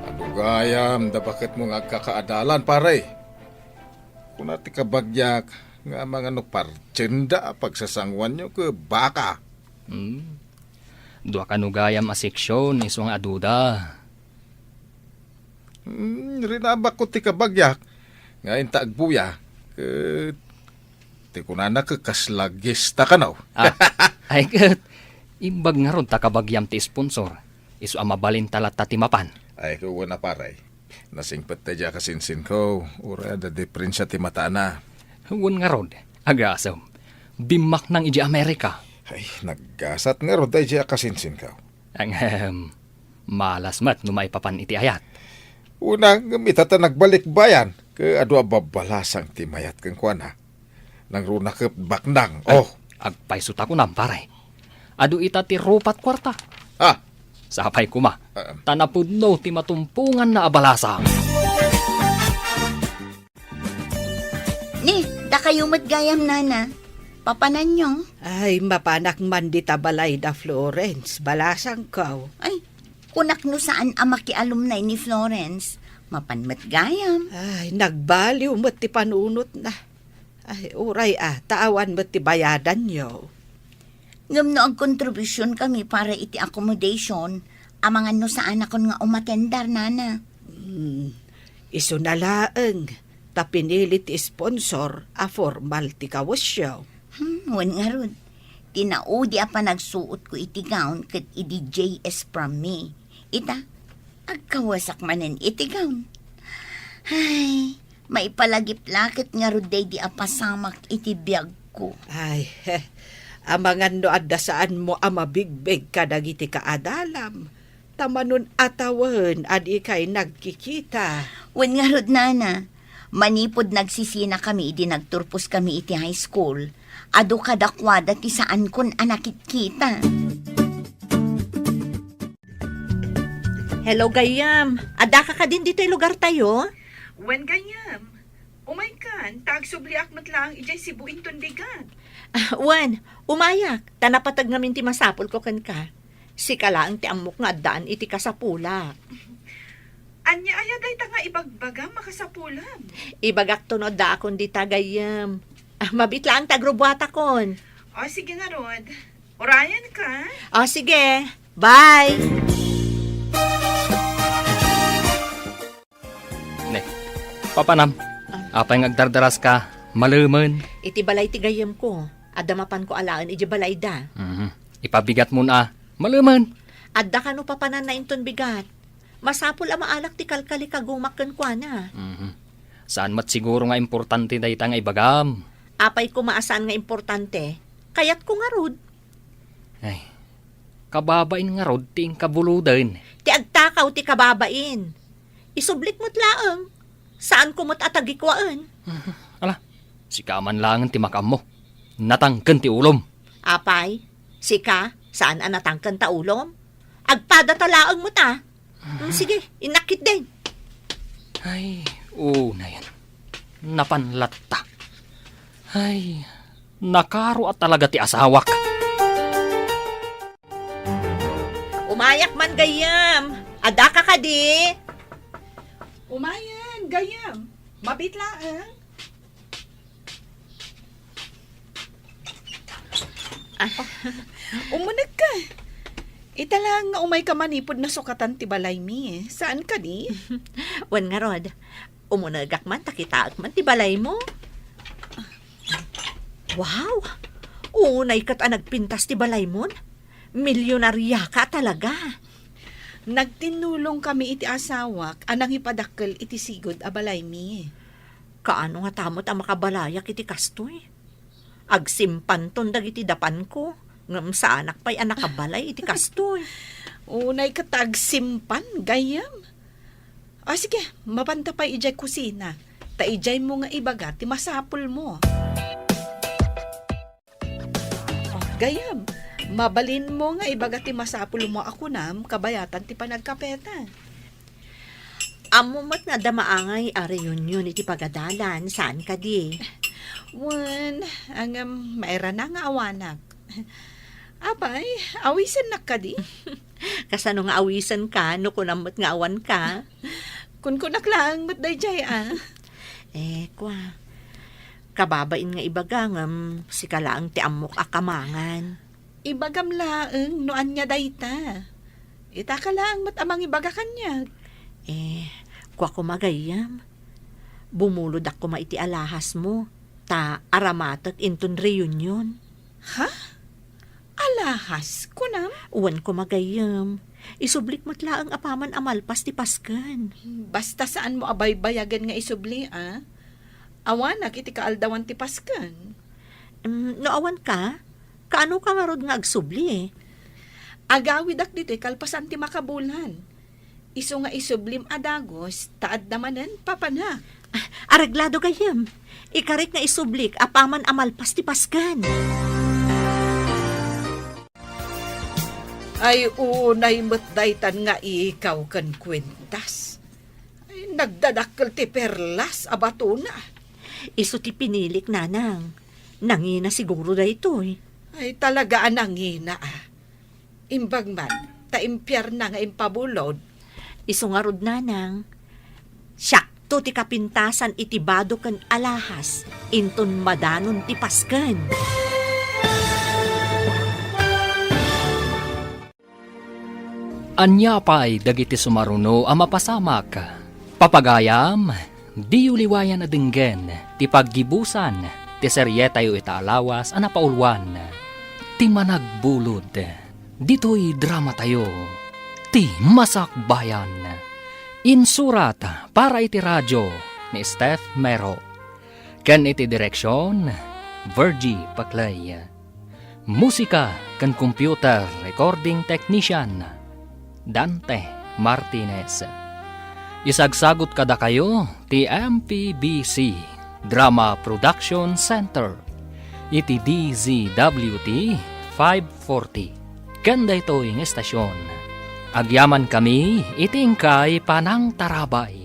Adu gayam da baketmo nga agkakaadalan, pare? Kuna ti kabagiak nga amangan no partienda a pagsasanguanyo ket baka. Hmm. Dua kano gayam a seksyon, isu nga aduda. Hmm, rinabakko ti kabagiak nga inta agbuya, ket ti kunana ket kasla gesta kano. Ah, ay ket, imbag ngarud ta kabagiam ti sponsor, isu a mabalinta latta ti mapan. Ay, ket wen a pare. Nasingpet ta idiay a kasinsinko, uray adda diferensia ti matana. Wen ngarud, agasem. Bimmaknang idiay Amerika. Ay, naggasat ngarud ta idiay a kasinsinko. Ahem, malas met no maipapan iti ayat. Una, ngem ita ta nagbalikbayan, ket adu a babbalasang ti mayat kenkuana. Nangruna ket baknang. Ay, oh. Agpayso ta kunam, pare. Adu ita ti rupat kuarta. Ah. Sapay koma. Ah. Ta napudno ti matumponganna a balasang. Ni, dakayo met gayam, nana. Papananyo? Ay, mapanak man dita balay da Florence, balasangko. Ay, kunak no saan a makialumnay ni Florence. Mapan met gayam. Ay, nagbaliw met ti panunotna. Ay, uray a, ta awan met ti bayadanyo. Ngem no agkontribusion kami para iti accommodation, amangan no saanakon nga umatendar, nana. Hmm, isuna laeng, ta pinili ti sponsor a formal ti kawesyo. Hmm, wen ngarud, ti naudi a panagsuotko iti gown ket idi J S from me. Ita, agkawesak manen iti gown. Ay, maipalagip la ket ngarud daydi a pasamak iti biagko. Ay, he, amangan no adda saanmo a mabigbeg kadagiti kaadalam, ta manon a tawen a dikay nagkikita. Wen ngarud, nana, manipud nagsisinakami idi nagturposkami iti high school, adu kadakuada ti saankon a nakitkita. Hello, gayyem. Addaka kadin ditoy lugartayo? Wen, gayyem. Umaykan, ta agsubliak met laeng idiay Cebu inton bigat. Ah, wen, umayak, ta napateg ngamin ti masapulko kenka. Sika laeng ti ammok nga addaan iti kasapulak. Ania aya dayta nga ibagbagam a kasapulam? Ibagakto no addaakon dita, gayyem. Ah, mabiit laeng ta agrubuatakon. O, sige ngarud. Urayenka. O, sige. Bye! Ne, papanam. Ah. Apay nga agdardaraska, malemen. Iti balay ti gayyemko, adda mapanko alaen idiay balayda. Mhm. Ipabigatmon a, malemen. Adda kano papananna inton bigat. Masapul a maalak ti kalkalikagumak kenkuana. Mhm. Saan met siguro nga importante dayta nga ibagam. Apay koma a saan nga importante? Kayatko ngarud. Ay, kababain ngarud ti inka buloden. Ti agtakaw ti kababain. Isublik met laeng. Saanko met a tagikuaen. Ala, sika man laengen ti makaammo. Natangken ti ulom. Apay, sika, saan a natangken ta ulom? Agpadata laeng met a. Mm, sige, innak ketdin. Ay, unayen. Napan latta. Ay, nakaro a talaga ti asawak. Umayak man, gayyem. Addaka kadi? Umayen, gayyem. Mabiit laeng. Ah. Umunegka. Ita laeng nga umayka manipud nasukatan ti balaymi. Saan kadi? Wen ngarud, umunegak man ta kitaek man ti balaymo. Wow! Unay ket a nagpintas ti balaymon. Milyonariaka talaga. Nagtinnulongkami iti asawak a nangipadakkel iti sigud a balaymi. Kaano ngata met a makabalayak iti kastoy? Agsimpanton dagiti dapanko, ngem saanak pay a nakabalay iti kastoy. Unay ket ta agsimpan, gayyem. Ah, sige, mapanta pay idiay kusina. Ta idiaymo nga ibaga ti masapulmo. Gayyem, mabalinmo nga ibaga ti masapulmo a kunam kabayatan ti panagkapeta. Ammo met nga adda maangay a reunion iti pagadalan, saan kadi? Wen, ngem mairana nga awanak. Apay, awisennak kadi? Kasano nga awisenka no kunam met nga awanka? Kunkunak laeng met daydiay, a. Eh, kua. Kababain nga ibaga ngem sika laeng ti ammok a kamangan. Ibagam laeng no ania dayta. Itaka laeng met a mangibaga kaniak. Eh, kua koma gayyem. Bumulodak koma iti alahasmo, ta aramatek inton reunion. Ha? Alahas, kunam? Wen koma gayyem. Isublik met laeng apaman a malpas ti Pasken. Basta saanmo a baybayagen nga isubli, a? Awanak iti kaaldawan ti Pasken. Mm, no awanka, kaanoka ngarud nga agsubli? Agawidak ditoy kalpasan ti makabulan. Isu nga isublim a dagus, ta adda manen papanak. Ah, areglado gayyem. Ikarik nga isublik apaman a malpas ti Pasken. Ay, unay met daytan nga ikaw ken kuintas. Ay, nagdadakkel ti perlas a batona. Isu ti pinilik, nanang. Nangina siguro daytoy. Ay, talaga a nangina, a. Imbag man, ta impiarna nga impabulod. Isu ngarud, nanang. Siakto ti kapintasan iti bado ken alahas inton madanon ti Pasken. Ania pay dagiti sumaruno a mapasamak? Papagayam, diyo liwayan a denggen ti paggibusan ti serietayo ita a lawas a napauluan, Ti Managbulod. Ditoy dramatayo, Ti Masakbayan. Insurat para iti radio ni Steph Mero. Ken iti direksion, Virgie Paclay. Musika ken computer recording technician, Dante Martinez. Isagsagut kadakayo ti M P B C Drama Production Center iti D Z W T five forty. Ken daytoy nga estasion, agyamankami iti inkay panangtarabay.